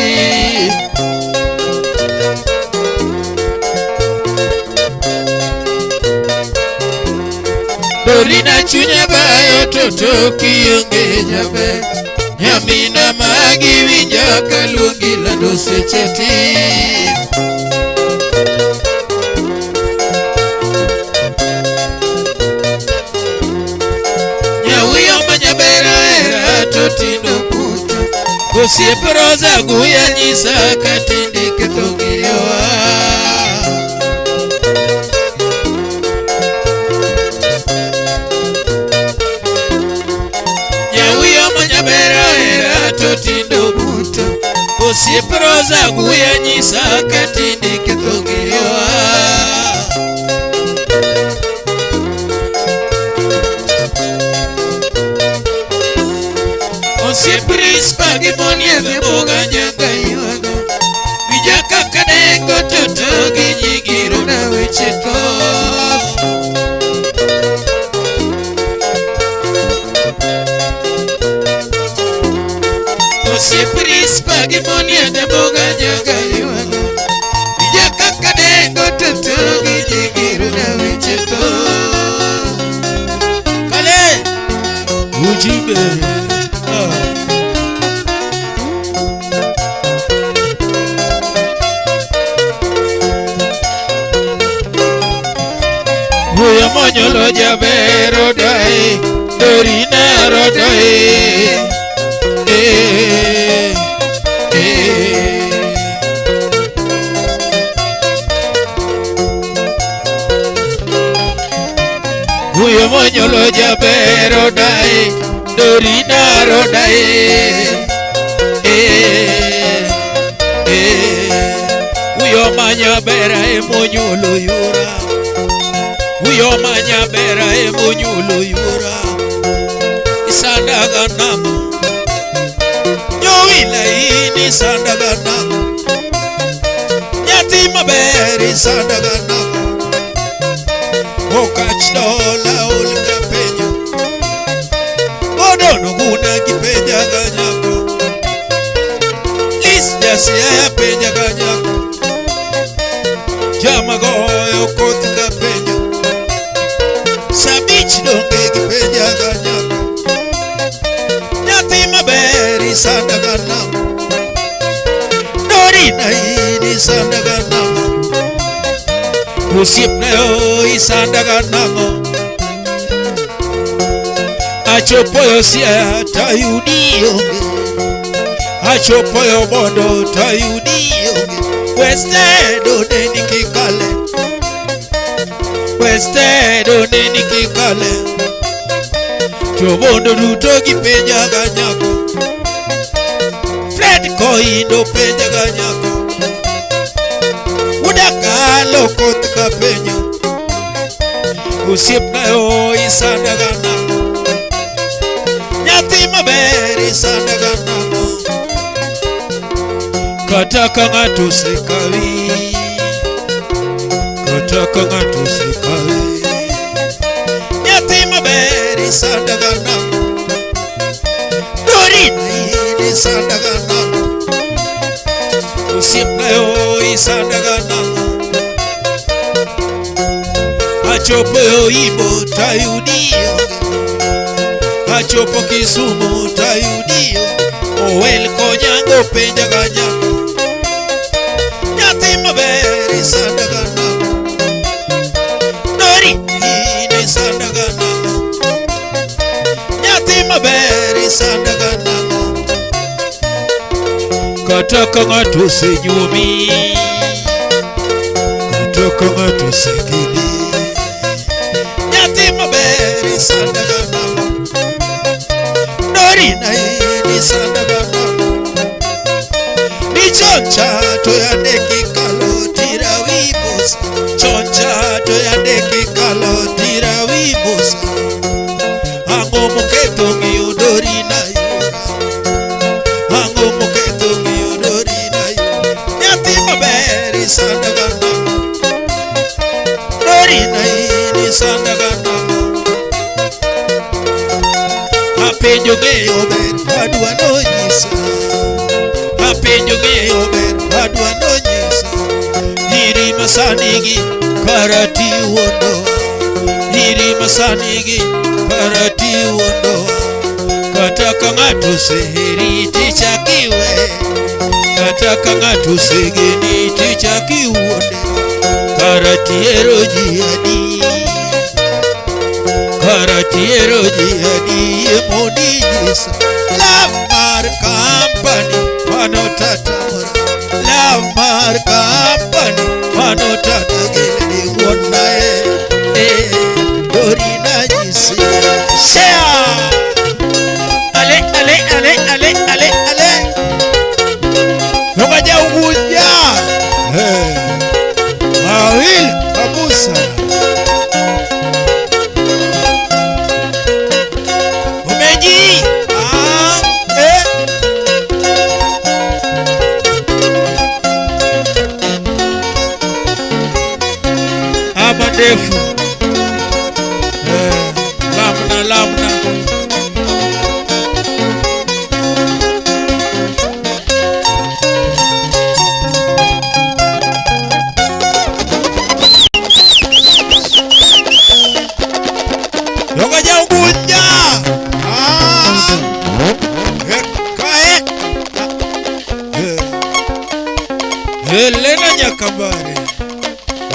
Dorina chunya bayo toto kionge jaber. Nyamina magi winja kaluongi lando seche ti. Nyawiyo ma jaber ahera to tindo puto. Osiep Rosa Guya nyisa ka tinde ketho ngiyowa. Nyawiyo ma jaber ahera to tindo puto. Osiep Rosa Guya nyisa ka tinde ketho ngiyowa. Osiep Rispa gi Moniedhe boga nyanga ywago. Winja kaka dengo toto gi nyigi rona weche thoth. Osiep Rispa gi Moniedhe boga nyanga ywago. Winja kaka dengo toto gi nyigi rona weche thoth. Kale! Ujimbe. Ah. Huyo monyolo jaber odae, Dorina rodae. Eh, eh. Huyo monyolo jaber odae, Dorina rodae. Eh, eh. Huyo manyabera emonyuolo yura. Huyo manyabera emonyuolo yura. Isandaga nang'o? Nyowila in isandaga nang'o? Nyathi maber isandaga nang'o? Okach dola ol ka penjo. Odono guna gi penjaga nyako. Lis jasiaya penjaga nyako. Jama goyo koth ka penjo. Sabich donge gi penjaga nyako. Nyathi maber isandaga nang'o? Dorina in isandaga nang'o? Osiepna yo isandaga nang'o? Achopo yo Siaya tayudi onge. Achopo yo Bondo tayudi onge. Wested oneni kikale. Wested oneni kikale. Jobondo duto gipenjaga nyako. Fred Koindo penjaga nyako. Udakalo koth ka penjo. Osiepna yo isandaga nang'o? Nyathi maber isandaga nang'o? Kata ka ng'ato osekawi, kata ka ng'ato osekawi. Nyathi maber isandaga nang'o? Dorina in isandaga nang'o? Osiepna yo isandaga nang'o? Achopo yo Imbo tayudi onge. Achopo Kisumu tayudi onge. Owel konyango penjaga nyako. Nyathi maber isandaga nang'o? Dori in isandaga nang'o? Nyathi maber isandaga nang'o? Kata ka ng'ato osenyuomi, kata ka ng'ato osekedi. Nyathi maber isandaga nang'o? Dorina in isandaga nang'o? Ni chon cha to yande kikalo tirawi bosa. Chon cha to yande kikalo tirawi bosa. Ang'o moketho ng'iyo Dorina yora? Ang'o moketho ng'iyo Dorina yora? Nyathi maber isandaga nang'o? Dorina in isandaga nang'o? Apenjo ng'eyo ber wadwa nonyisa. Apenjo ng'eyo ber wadwa nonyisa. Nyiri masanigi kara tiwuondo. Nyiri masanigi kara tiwuondo. Kata ka ng'ato oseheri tichak iwe. Kata ka ng'ato osegeni tichak iwuonde. Kara tihero ji adi. Kara tihero ji adi emondi nyisa. Love mar company mano tatamora. Love mar company mano tata gini wuon eh Dorina nyisi. Share. Ale ale ale ale ale ale. Ngoja Unguja. Eh. Mawili kabisa. Umeji. Ah, eh. Ama ndefu. Eh, lamna lamna. Ngoja Unguja. Ah. Eh, kae. Eh. Helena Nyakambare.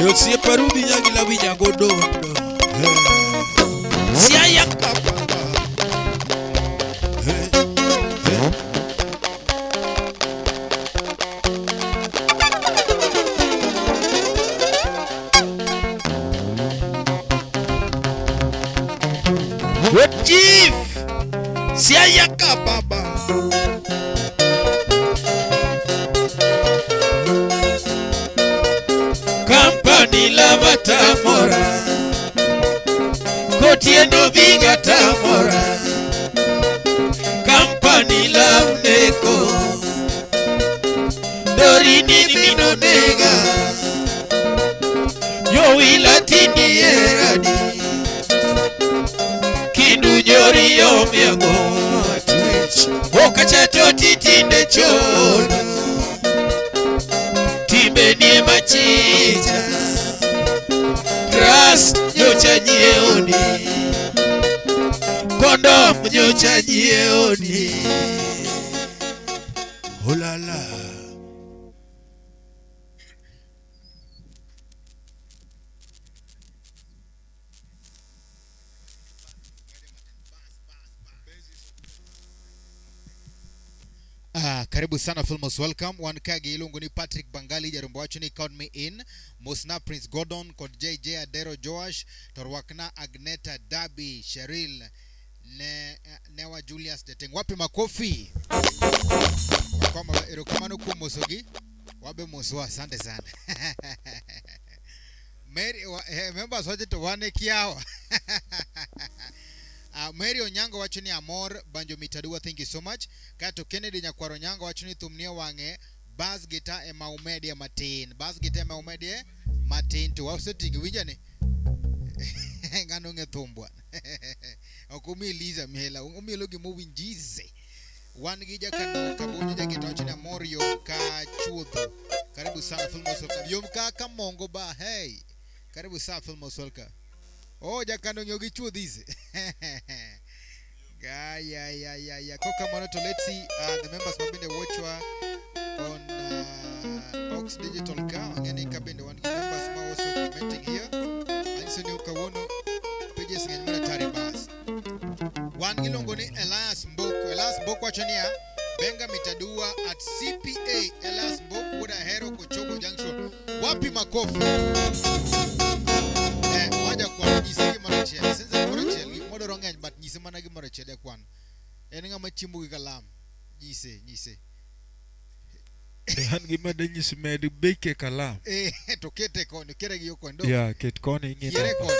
E osiepa Ruby Nyagila Winyagodondo. Eh. Siaya kapapa. Eh. Eh. What chief? Siaya kababa. Company lava tamora. Kotieno biga tamora. Company love neko. Dorini bino nega. Yo tindi eradi. Kindu nyori yomiago twech. Okachato titinde chodo. Timbe nie machicha. Trust nyocha nyieoni. Kondom nyocha nyieoni. Olala. Ah, karibu sana Filmos, welcome. Wan ka gi iluongo ni Patrick Bangali jarombo wacho ni count me in. Mosna Prince Gordon kod JJ Adero Joash to rwakna Agneta Dabi Cheryl ne Newa Julius Deteng. Wapi makofi? Kwamba erokamano kuom mosogi. Wabe moswa, asante sana. Mary wa, members wacho to wan e kiawa. Mary Onyango wacho ni amor banjo mitadua thank you so much. Kato Kennedy Nyakwaro Onyango wacho ni thum nie wang'e bass guitar ema umedie matin. Bass guitar ema umedie matin to waseting'o winja ni ng'ano ng'e thum bwana. Ok umi Liza miela, umielo gima owinjize. Wan gi jakano Kabonyo jagita wacho ni amor yom ka chuodho. Karibu sana Filmos welcome. Yom ka kamongo ba hey. Karibu sana Filmos welcome. Oh, jakano ng'eyo gi chuodhise. Ya ya ya ya ya. Kokamano to let's see the members mabende watchwa on Ox Digital ka. Ang'e ka bende wan gi members ma also commenting here. Anyiso ni kawuono pages ng'eny maratari bas. Wan gi iluongo ni Elias Mboko. Elias Mboko wacho niya, Benga Mitadua at CPA Elias Mboko wuod Ahero Kochogo Junction. Wapi makofi? Eh, waja kwan nyise gimoro achiel. Sense gimoro achiel. Gimodoro ng'eny but nyise mana gimoro achiel jakwan. En ng'ama chiemo gi kalam. Nyise, nyise. An gima danyisi med beke kalam. Eh, to kete koni, kere gi yo koni. Do. Ya, ket koni ing'i Yiere namba. koni.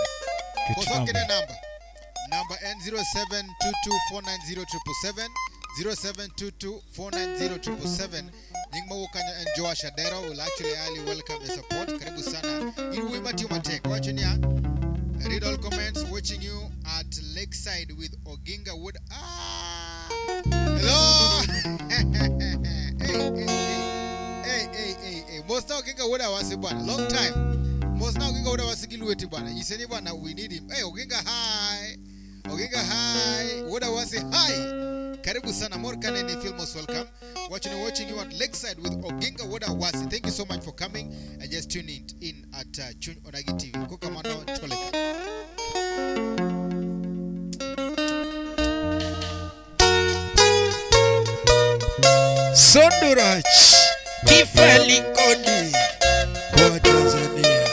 Ket Koso namba. kete namba. Namba en 0722490777 0722490777 Nying mawuok kanyo en Joash Adero will actually highly welcome your support. Karibu sana. In wuoyi matiyo matek. Wacho niya, read all comments watching you at Lakeside with Oginga Wood. Ah! Wuod Awasi bwana, long time. Mos na Oginga Wuod Awasi gi lweti bwana. Nyise ni bwana we need him. Hey, Oginga hi. Oginga hi. Wuod Awasi hi. Karibu sana. More Kaneni feel most welcome. Watching you at Lakeside with Oginga Wuod Awasi. Thank you so much for coming and just tuning in at Chuny Onagi TV. Kokamano Toleka. Sondurach Kifeli Kodi kwa Tanzania.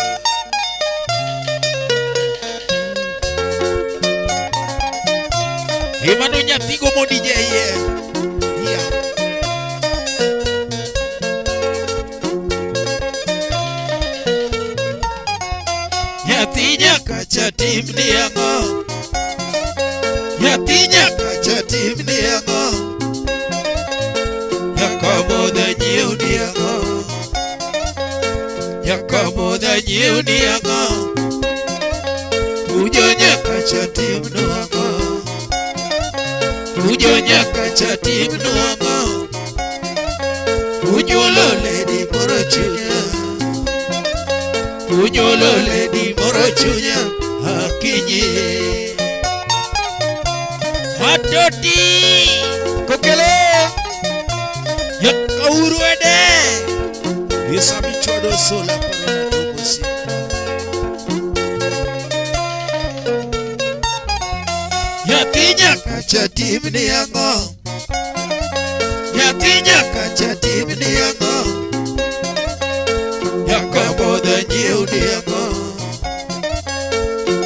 Emano nyathigo modije iye. Yeah. Nyathi nyaka cha tim ni ang'o? Nyathi nyaka cha tim ni ang'o? Nyaka modha nyiew ni ang'o? Nyaka modha nyiew ni ang'o? Ujo nyaka cha tim no ang'o? Ujo nyaka cha tim no ang'o? Unyuolo lady moro chunya. Unyuolo lady moro chunya akinyi. Atoti Kokele. Nyaka uruede. Isamichwado sola parona tomosi. Nyathi nyaka cha tim ni ang'o? Nyathi nyaka cha tim ni ang'o? Nyaka bodha nyiew ni ang'o?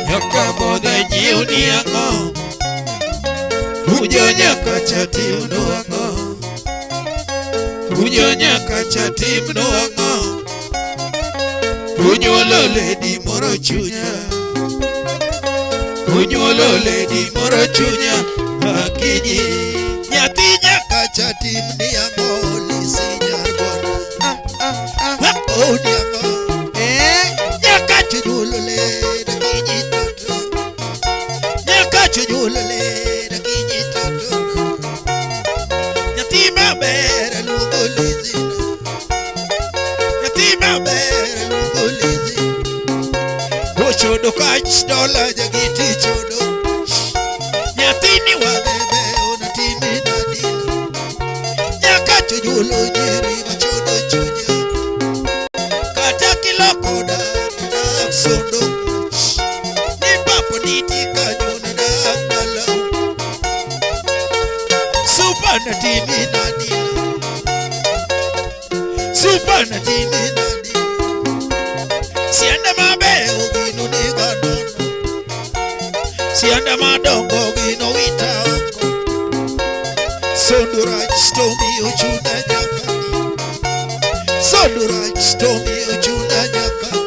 Nyaka bodha nyiew ni ang'o? Ujo nyaka cha tim no ang'o? Ujo nyaka cha tim no ang'o? Unyuolo lady moro chunya. Unyuolo lady moro chunya akinyi. Nyathi nyaka cha tim ni ang'o? Lisi nyar bwana. Ah, ah, ah. Oh, ni ang'o? Eh. Nyaka chunyuolo lady akinyi toto. Nyaka chunyuolo lady akinyi toto. Nyathi maber aluongo Lizina. Nyathi maber aluongo Lizina. Ochodo kach dola jagiti chodo. Nyathini wang'e onatimi nadina. Nyaka chunyuolo nyiri machodo chunya. Kata kiloko dak dak sondo. Ni papo niti kanyo na dak dalau. Supa natimi nadina. Supa natimi nadina. Sianda mabeyo gino niga nono. Sianda madongo gino wita oko. Sondo rach to miyo chuna nyakani. Sondo rach to miyo chuna nyakani.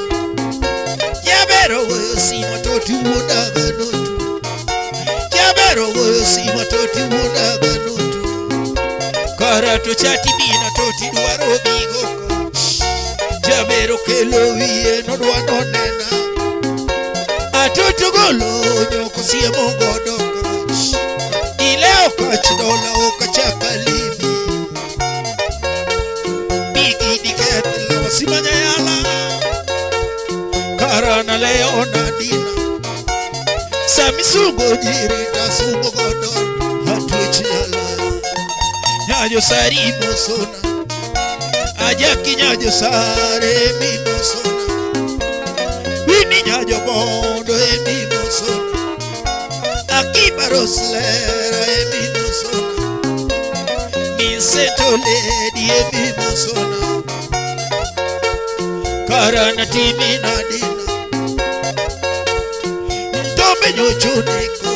Jabero goyo simo to tiwuondaga notu. Jabero goyo simo to tiwuondaga notu. Kara to chati bina to tidwaro bigo ka. Jabero kelo wiye nodwa nonena. Atoto golo nyoko siemo godo kach. Ilewo kach dola ok achak alimi. Bigi diketh lawa simanya yala. Kara nalewo nadina. Samisungo nyiri tasungo godo atwech yala. Nyajo sari mosona. Ajaki nyajo sare mi mosona. Wini nyajo bondo emi mosona. Akiba roslera emi mosona. Miseto lady emi mosona. Karana timi nadina. Ntombe nyochoneko.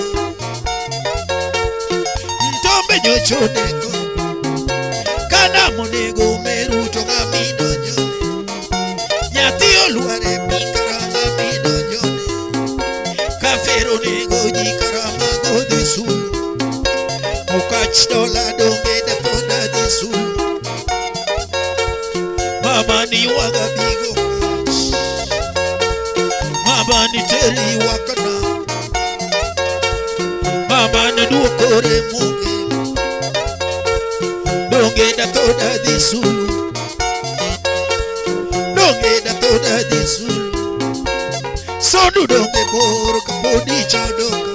Ntombe nyochoneko. Kana monego meru to ng'ami donjone. Nyathi olwar e pi kara ng'ami donjone. Kafero nego ji kara mago dhi sulu. Okach dola donge dapoda dhi sulu. Mama ni ywaga bigo kach. Mama ni teri ywakna. Mama ni duoko remo ngima. Donge dathoda dhi sulu. Donge Sondu donge bor kaponi chodoka.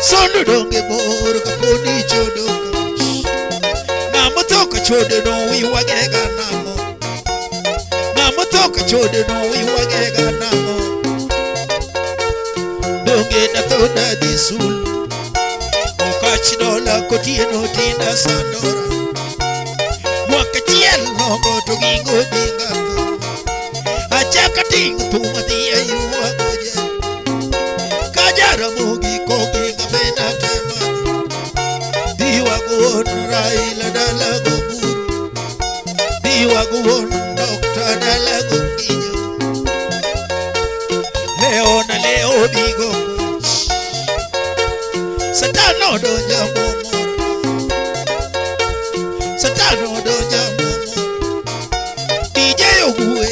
Sondu donge bor kaponi chodoka. Ng'ama tho ka chode no ywagega nang'o? Ng'ama tho ka chode no ywagega nang'o? Donge natho nadhi sul. Okach dola kotieno tinda sandora. Mwaka achiel nogo to gingo dinga tho. Achaka ting'o thum adhi aywago ja. Ka Jaramogi koginga benda tema. Dhi wuon Raila dala goburu. Dhi wuon Dokta dala gokinyo. Leo na leo bigo. Satan odonjo momora. Satan odonjo momora. DJ Ogwe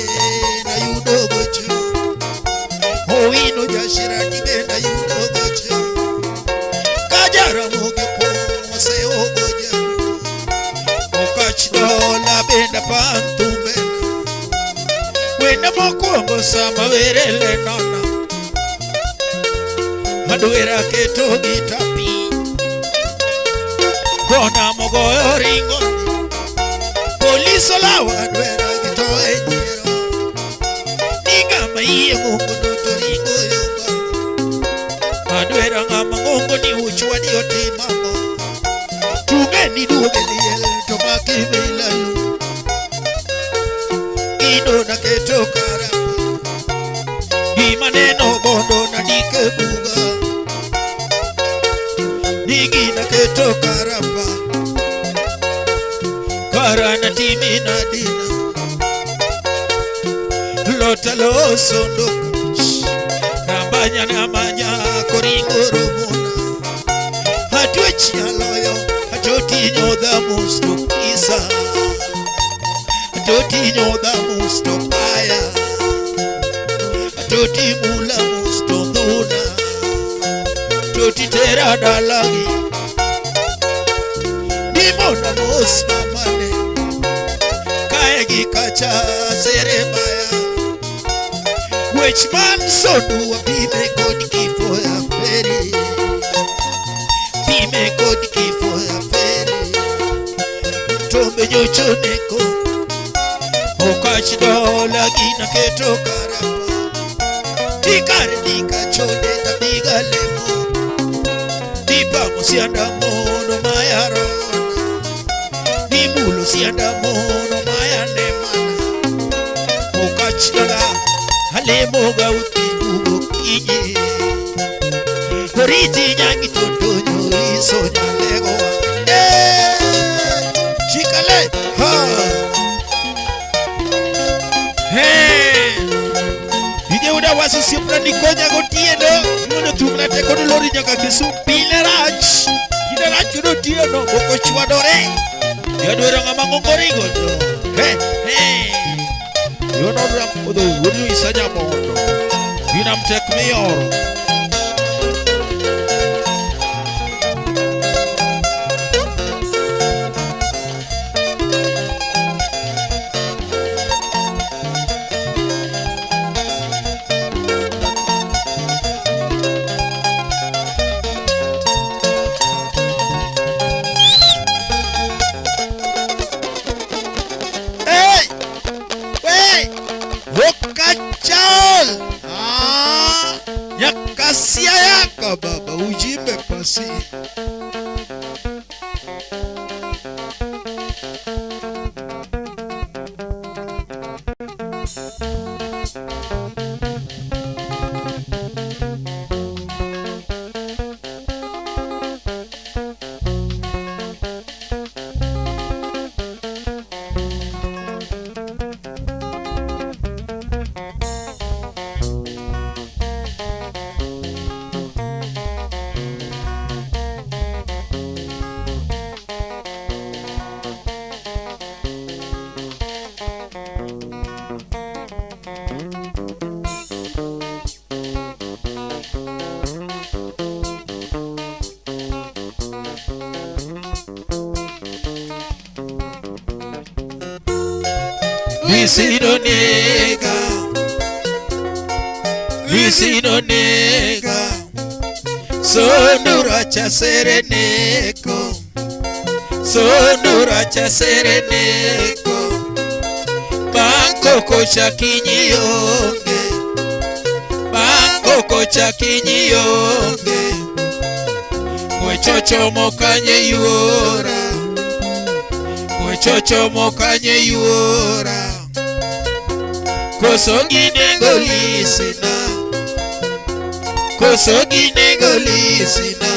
na yudo gocho. Owino Jashirati be na yudo gocho. Ka Jaramogi opong' oseogo jaduong'. Okach dola benda pantumbena. Wenda mokwongo sama werele nona. Adwera keto gita piny. Kona mogoyo ringoni. Polis olawa adwera gi to e nyiero. Ni ng'ama iye ng'ongo no to ringo yomba. Adwera ng'ama ng'ongo ni uchwadi otim ang'o. Tung'e ni duoge liel to maki milalu. Gino naketo kara. Gima neno bondo nandike buga. Ni gina keto karapa. Kara natimi nadina. Lota loso ndoka. Rambanya namanya koringo romona. Atwech nyaloyo atotinyo dhamusto kisa. Atotinyo dhamusto kaya. Atoti mula musto dhuna. Toti tera dalagi. Nimona mos mamane. Kae gi kacha sere baya. Wech man sondu wapime kod kifo ya feri. Pime kod kifo ya feri. Tombe nyocho neko. Okach dola gina keto karapa. Tikare dika chode tabiga lemo. Dipamo sianda mono maya rona. Dimulo sianda mono maya nemana. Okach dola alemo ga uti kinyi. Oriti nyangi totonyo iso nyalego. Eh, Chikale ha. Hey. Ije uda waso siepna nikonya gotieno. Mondo thumna te kod lori nyaka Kisumu. Pile rach. Pile rach yudo otieno. Boko chwadore. Yadwero ng'ama ng'ongo ringo. Hey, hey. Yono ramodho wuod Isa Nyamondo. Ginam tek miyoro. Hey! Hey! Okachal! Ah! Nyakasia yaka baba ujimbe pasi. Lisidonega. Lisi nonega Sondo racha sere neko Sondo racha sere neko Bango kocha kinyionge Bango kocha kinyionge Mwechocho kanye yuora Mwechocho kanye yuora Koso ginego lisina Koso ginego lisina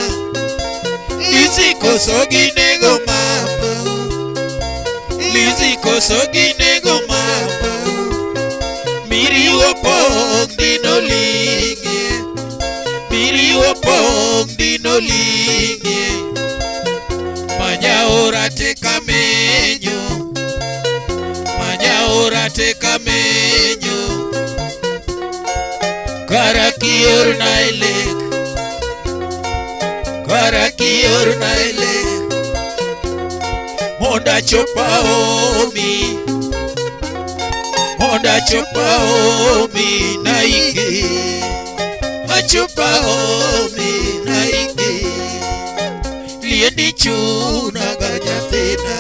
Lisi koso ginego mama Lisi koso ginego mama Miriwo pong dino linge Miriwo pong dino linge Manyaora te kamenyo Manyaora te kamenyo Karakior na elek Karakior na elek Monda chopa omi Monda chopa omi naike Achopa omi naike Liendi chuna gajatina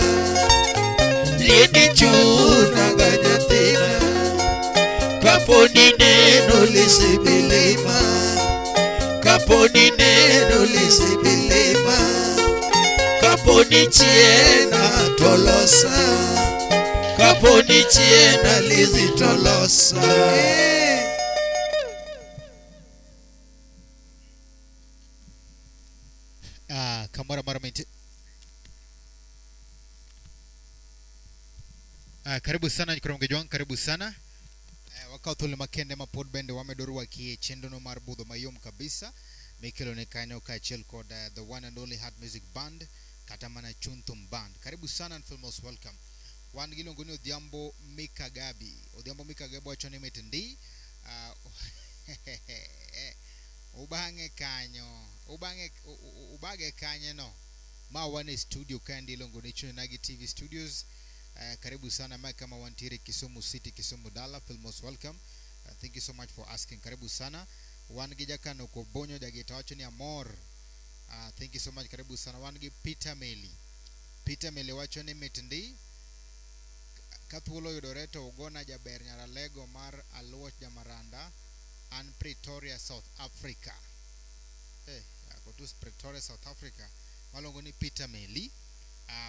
Liendi chuna gajatina Kaponi neno lisibilima Kaponi neno lisibilima Kaponi chiena tolosa Kaponi chiena lizi tolosa. Ah, kamoro amora mintie. Ah, karibu sana nyikoro Mgejwang, karibu sana. Wakawo thuolo makende ma pod bende wamedo rwaki e chenro mar budho mayom kabisa mikelo ne kanyo kaachiel kod the one and only Heart Music Band kata mana Chuny Thum Band. Karibu sana and feel most welcome. Wan gi iluongo ni Odhiambo Mikagabi. Odhiambo Mikagabi wacho ni mit ndi. Ubang'e kanyo, ubang'e ubage kanye no. Ma wan e studio kaendi iluongo ni Chuny Onagi TV Studios. Karibu sana mae kama wantiere Kisumu City, Kisumu Dala. Feel most welcome. Thank you so much for asking. Karibu sana. Wan gi jakano Kobonyo Jageta wacho ni amor. Thank you so much. Karibu sana. Wan gi Peter Meli. Peter Meli wacho ni mit ndi. Ka thuolo oyudore to ugona jaber Nyaralego mar Aluoch Jamaranda an Pretoria, South Africa. Kotus Pretoria, South Africa. Maluongo ni Peter Meli.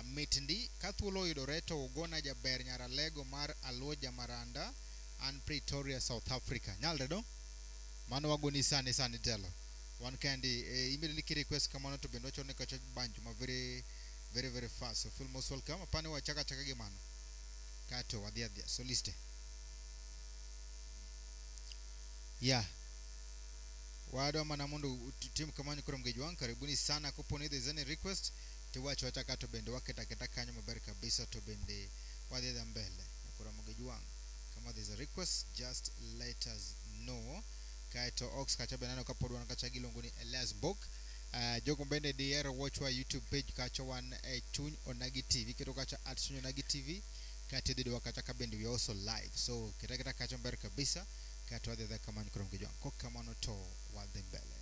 Mit ndi ka thuolo oyudore to ugona jaber Nyaralego mar Aluoch Jamaranda an Pretoria, South Africa. Nyalre do? Mano wagoni sani sani telo. Wan kendi immediately ki request kamano to bende wachone kacha banjo ma very very very fast. So feel most welcome. Apani wachaka chaka gi mano. Kato wadhi adhiya. So liste. Yeah. Wadwa mana mondo utim kamano koro Mgejwang, karibuni sana. Kopo ni there's any request tiwacho wacha ka to bende waketa keta kanyo maber kabisa to bende wadhi adhiya mbele. Koro Mgejwang, kama there's a request just let us know. Kaeto Ox kacha bende aneno kapod wan kacha giluongo ni Elias Mbok. Jogo bende diher watch wa YouTube page kacha wan e Chuny Onagi TV. Keto kacha at Chuny Onagi TV kaeto idhi yudowa kacha ka bende we also live. So keta keta kacha maber kabisa kaeto wadhi adhiya kamano koro Mgejwang. Kok kamano to wadhi mbele.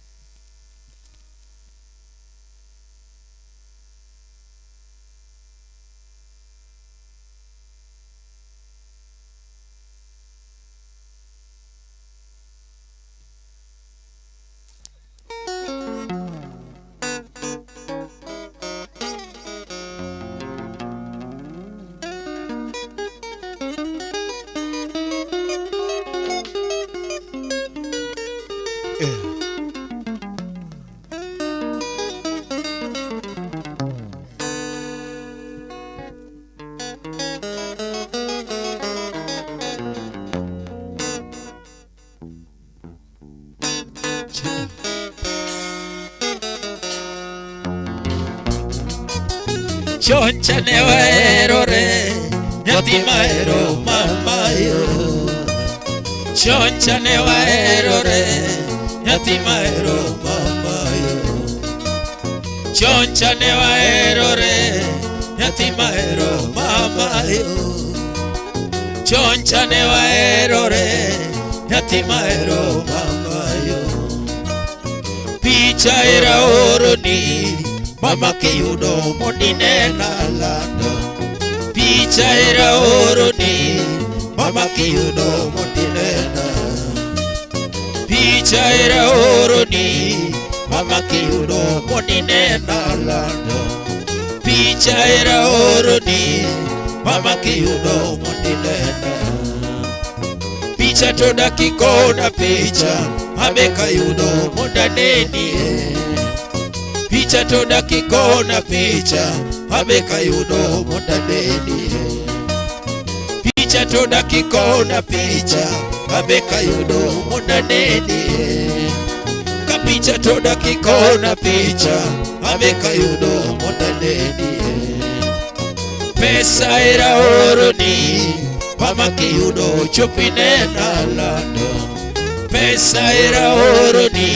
Choncha ne waherore nyathi mahero mamayo Choncha ne waherore nyathi mahero mamayo Choncha ne waherore nyathi mahero mamayo Choncha ne waherore nyathi mahero mamayo. Picha era oroni mama kiyudo mondinena lando. Picha era oroni mama kiyudo mondinena. Picha era oroni mama kiyudo mondinena lando. Picha era oroni mama kiyudo mondinena. Picha to dakikona picha abe kayudo mondanenie. Picha to dakikona picha abe kayudo mondanenie. Picha to dakikona picha abe kayudo mondanenie. Ka picha to dakikona picha abe kayudo mondanenie. Pesa era oroni mama kiyudo chopinena lando. Pesa era oroni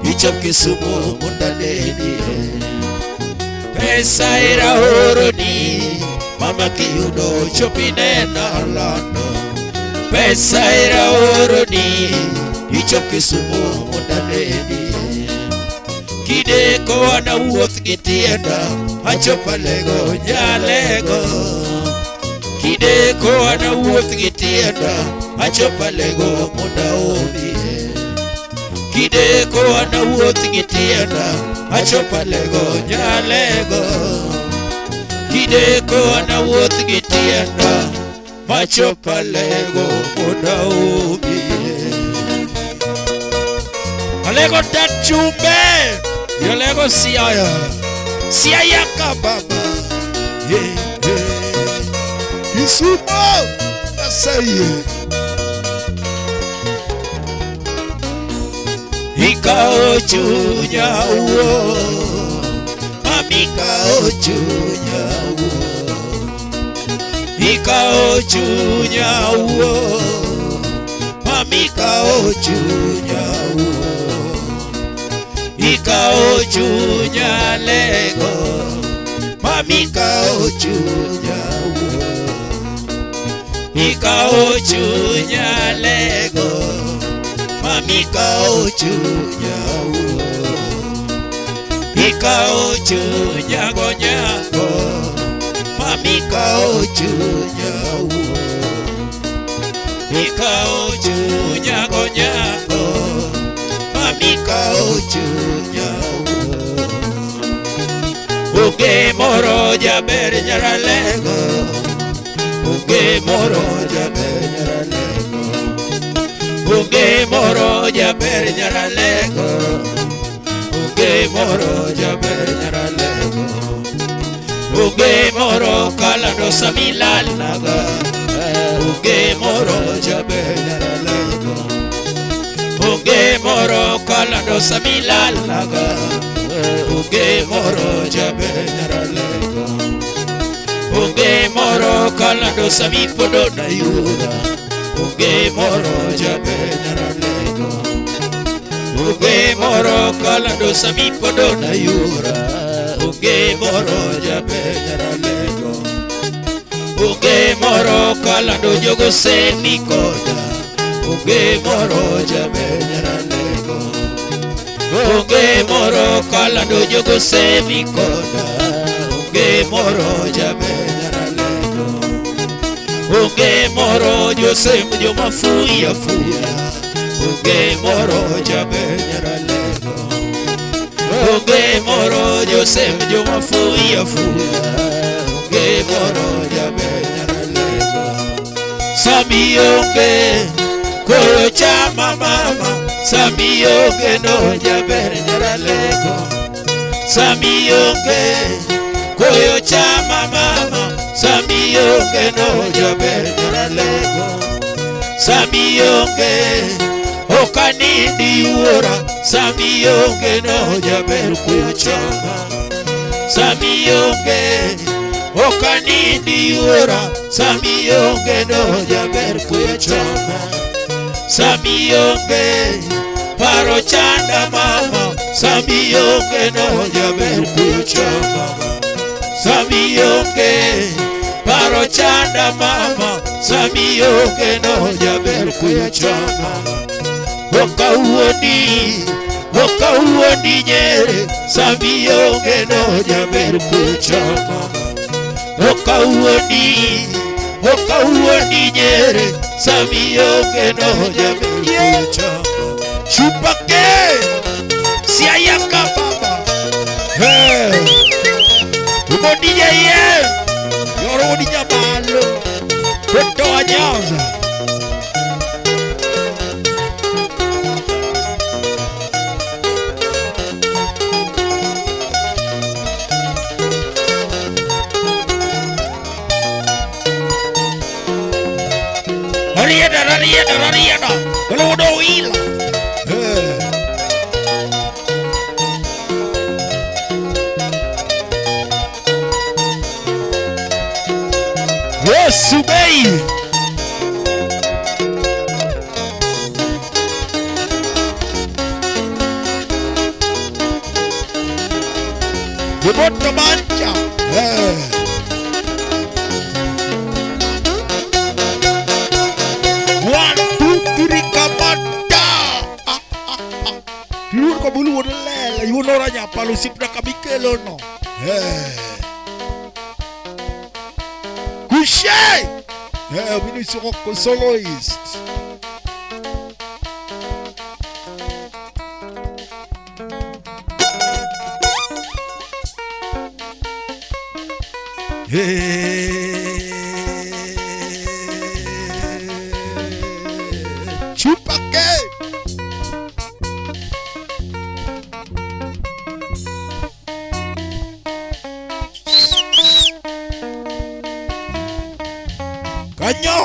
ichop Kisumu mondanenie. Pesa era oroni mama kiyudo chopinena lando. Pesa era oroni ichop Kisumu mondanenie. Kideko an awuoth gi tienda achopo Alego nyalego. Kideko an awuoth gi tienda achopo Alego mondo aomie. Kideko an awuoth gi tienda achopo Alego nyalego. Kideko an awuoth gi tienda machopo Alego mondo aomie. Alego tat chumbe, Alego Siaya, Siaya ka baba, yeah, yeah. Kisumu Nyasaye. Ikawo chunya wuo, mami ikawo chunya wuo, ikawo chunya wuo, mami ikawo chunya wuo, ikawo chunya lego, mami ikawo chunya wuo, ikawo chunya lego. Mami ikawo chunya wuo, ikawo chunya gonyako, mami ikawo chunya wuo, ikawo chunya gonyako, mami ikawo chunya wuo. Onge moro jaber nyaralego, onge moro jaber nyaralego. Onge moro jaber nyaralego, onge moro jaber nyaralego. Onge moro kalando samilal naga, onge moro jaber nyaralego. Onge moro kalando samilal naga, onge moro jaber nyaralego. Onge moro kalando samipodo na yura. Onge moro jaber nyaralego. Onge moro kalando samipodo na yura. Onge moro jaber nyaralego. Onge moro kalando jogo semi koda. Onge moro jaber nyaralego. Onge moro kalando jogo semi koda. Onge moro jaber nyaralego. Onge moro josem joma fuya fuya. Onge moro jaber nyaralego. Onge moro josem joma fuya fuya. Onge moro jaber nyaralego. Sami onge koyo chama mama. Sami onge no jaber nyaralego. Sami onge koyo chama mama. Sami onge no jaber nyaralego. Sami onge okanindi wuora. Sami onge no jaber koyo chama. Sami onge okanindi wuora. Sami onge no jaber koyo chama. Sami onge paro chanda mama. Sami onge no jaber koyo chama. Sami onge paro chanda mama. Sami onge no jaber koyo chama. Okawuoni Okawuondi nyere sami onge no jaber kucha mama. Okawuondi, okawuondi nyere sami onge no jaber kucha mama. Chupake siayaka baba. Hey. Umodija ye yoro odija malo Toto wa Nyanza. Rieda, rieda, rieda. Ludo ila. Eh. Yesu bei. Yuboto mancha. Eh. One, two, three, kamata. Ah, ah, ah. Luor ko bulu lela, yunora nyapalo sipna kamikelo no. Eh. Kushe. Eh, ministre soloist. Hey. Chupake. Kanyo.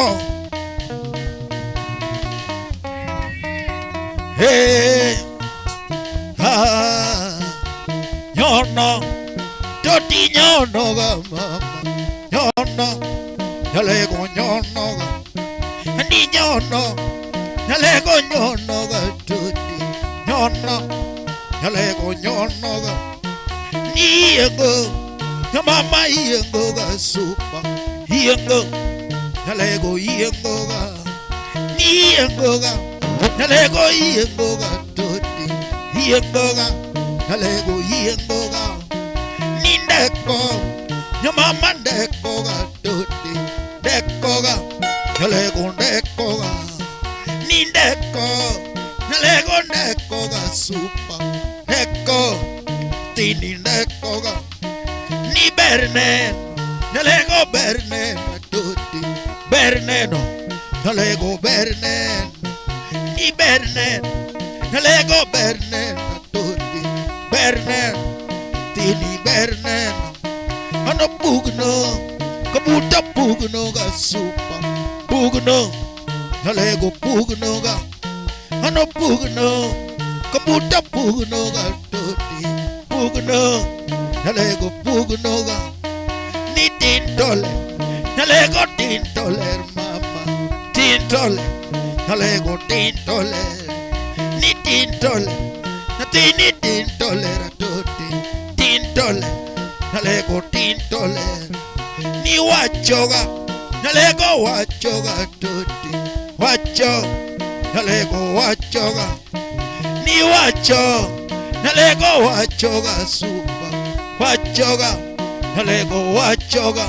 Hey. Ah. Nyono. Toti nyono ga mama. Nyono. Nyalego nyono ga. Ni nyono. Nyalego nyono ga toti. Nyono. Nyalego nyono ga. Ni yengo. Nyamama yengo ga supa. Yengo. Nyalego yengo ga. Ni yengo ga. Nyalego yengo ga toti. Yengo ga. Nyalego yengo ga. Ni ndeko. Nyamama ndeko ga toti. Ndeko ga. Nyalego ndeko ga. Ni ndeko. Nyalego ndeko ga supa. Ndeko. Tini ndeko ga. Ni berne. Nyalego berne toti. Berneno. Nyalego berne. Ni berne. Nyalego berne toti. Berne. Tini berne. Ano pugno. Kabuta pugno ga supa. Pugno. Nyalego pugno ga. Ano pugno. Kabuta pugno ga toti. Pugno. Nyalego pugno ga. Ni tintole. Nyalego tintole. Toler mama. Tintole. Nyalego tintole. Ni tintole. Tini Tintoler toti. tintole. Nyalego tintoler. Ni wachoga. Nyalego wachoga toti. Wacho. Nyalego wachoga. Ni wacho. Nyalego Wachoga supa. wachoga. Nyalego wachoga.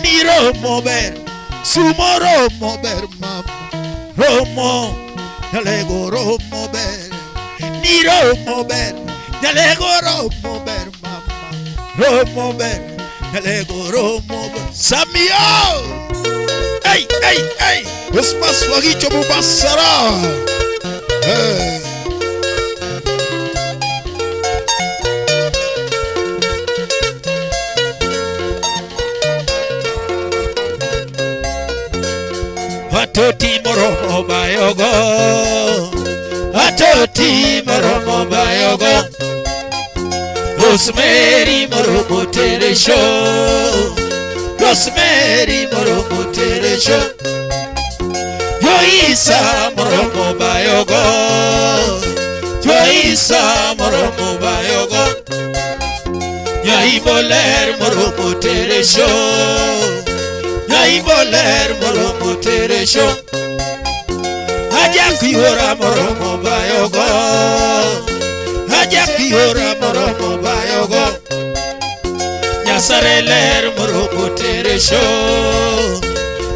Ni romo ber. Sumo romo Romo ber mama. Romo. Nyalego romo ber. Ni romo ber. Nyalego Romo ber mama. romo ber. Nyalego romo ber. Samio! Hey, hey, hey! Osmas Wagicho Mubasara. Eh. Atoti moromo bayogo. Atoti moromo bayogo. Rosemary moromo teresho. Rosemary moromo teresho. Joisa moromo bayogo. Joisa moromo bayogo. Nyaiboler moromo teresho. Nyaiboler moromo teresho. Ajak yora moromo bayogo. Ajak yora moromo bayogo. Nyasare ler moromo tere show.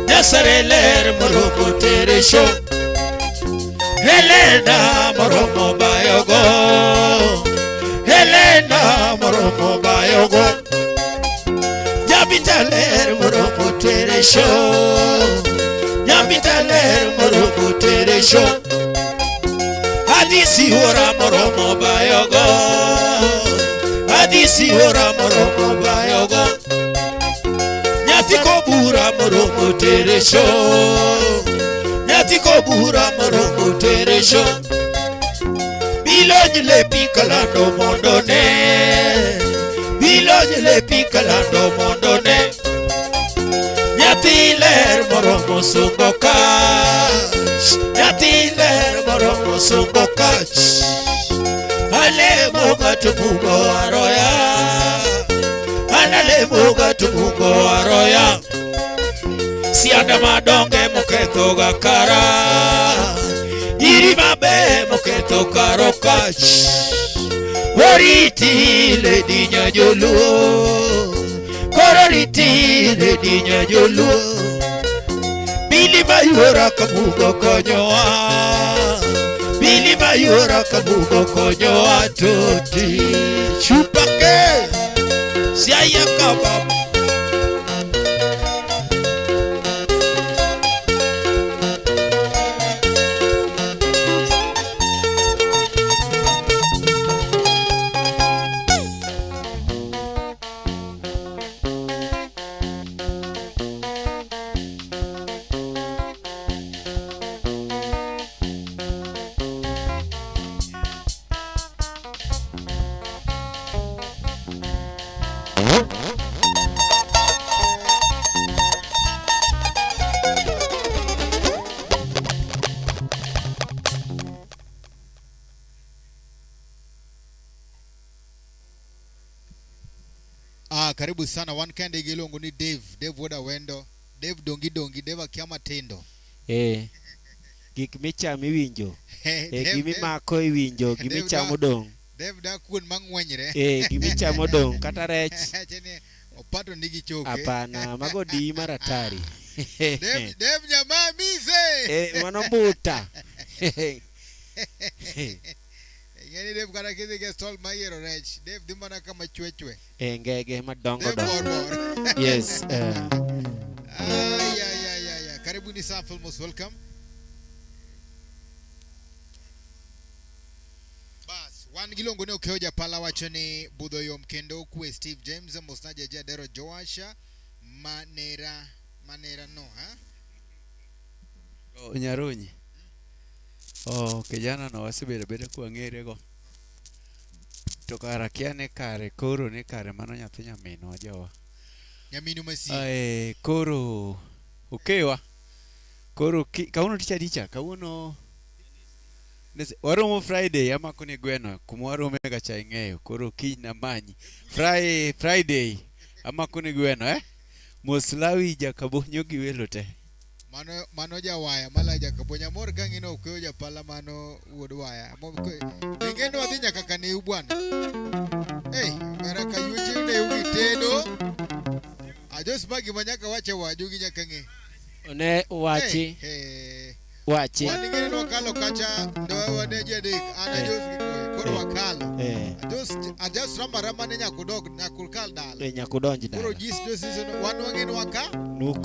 Nyasare ler moromo tere show. Helena moromo bayogo. Helena moromo bayogo. Nyabita ler moromo tere show. Nyabita ler moromo tere show. Hadisi ora moromo bayogo. Hadisi ora moromo bayogo. Nyathi kobura moromo tere show. Nyathi kobura moromo tere show. Bilony lepi kalando mondo ne. Bilony lepi kalando mondo ne. Nyathi ler moromo sungo kach. Nyathi ler moromo sungo kach. Alemo ga to Mungu aroya. Analemo ga to Mungu aroya. Sianda madonge moketho ga kara. Nyiri maber moketho karo kach. Oriti lady nyajoluo. Koro riti lady nyajoluo. Bili mayuora kabugo konyowa. Bili mayuora kabugo konyowa toti. Chupake. Siaya kababa. Karibu sana wan kende gi iluongo ni Dave, Dave wuod Awendo, Dave dongi dongi, Dave akia matindo. Gik michamo iwinjo. Dave- Gimimako iwinjo, Dave gimichamo dong'. Dave da kuon mang'wenyre. Gimichamo dong' kata rech. Cheni opato nigi choke. Hapana, mago di mar hatari. Dave, Dave jamaa mise. Mano mbuta. Ing'eni Dave kata kidhi gi stall ma iyiero rech, Dave dhi mana kama chwe chwe. Ngege madongo Dave dongo. bor bor. Yes. Ay, ay, ay, ay, ay. Karibuni sana, feel most welcome. Bas, wan giluongo ni Okeyo Japala wacho ni budho yom kendo kwe Steve James mosna jaji Adero Joasha Manera Manera no ha? Oh, Nyarunyi. Oh, kijana no wasebedo abeda kwang'ere go. To kara kia ni kare koro ni kare mano nyathi nyaminwa jowa. Nyaminu masi. Ae, koro okewa. Koro kawuono tich adi cha? Kawuono waromo Friday amako ni gweno kuma warome ga cha ing'eyo. Koro kiny namanyi. Friday amako ni gweno eh? Mos Lawi jakabonyo gi welo te. Mano mano jawaya mala jakabonyo amor ka ng'ino Okeyo Japala mano wuod waya. Ing'e ni wadhi nyaka kaneu bwana. Hey, mera ka yuche neu gi tedo. Ajos ma gima nyaka wache waju gi nyaka ng'e. Ne wachi. Hey, hey. Wachi. Wan ing'e ni wakalo kacha ndo wane ji adek an Ajos gi Koi. Koro wakalo. Ajos Ajos rama rama ne nyaka udog nyaka ukal dala. Nyaka udonj dala. Koro jis jos wan wang'e ni waka. Nuka.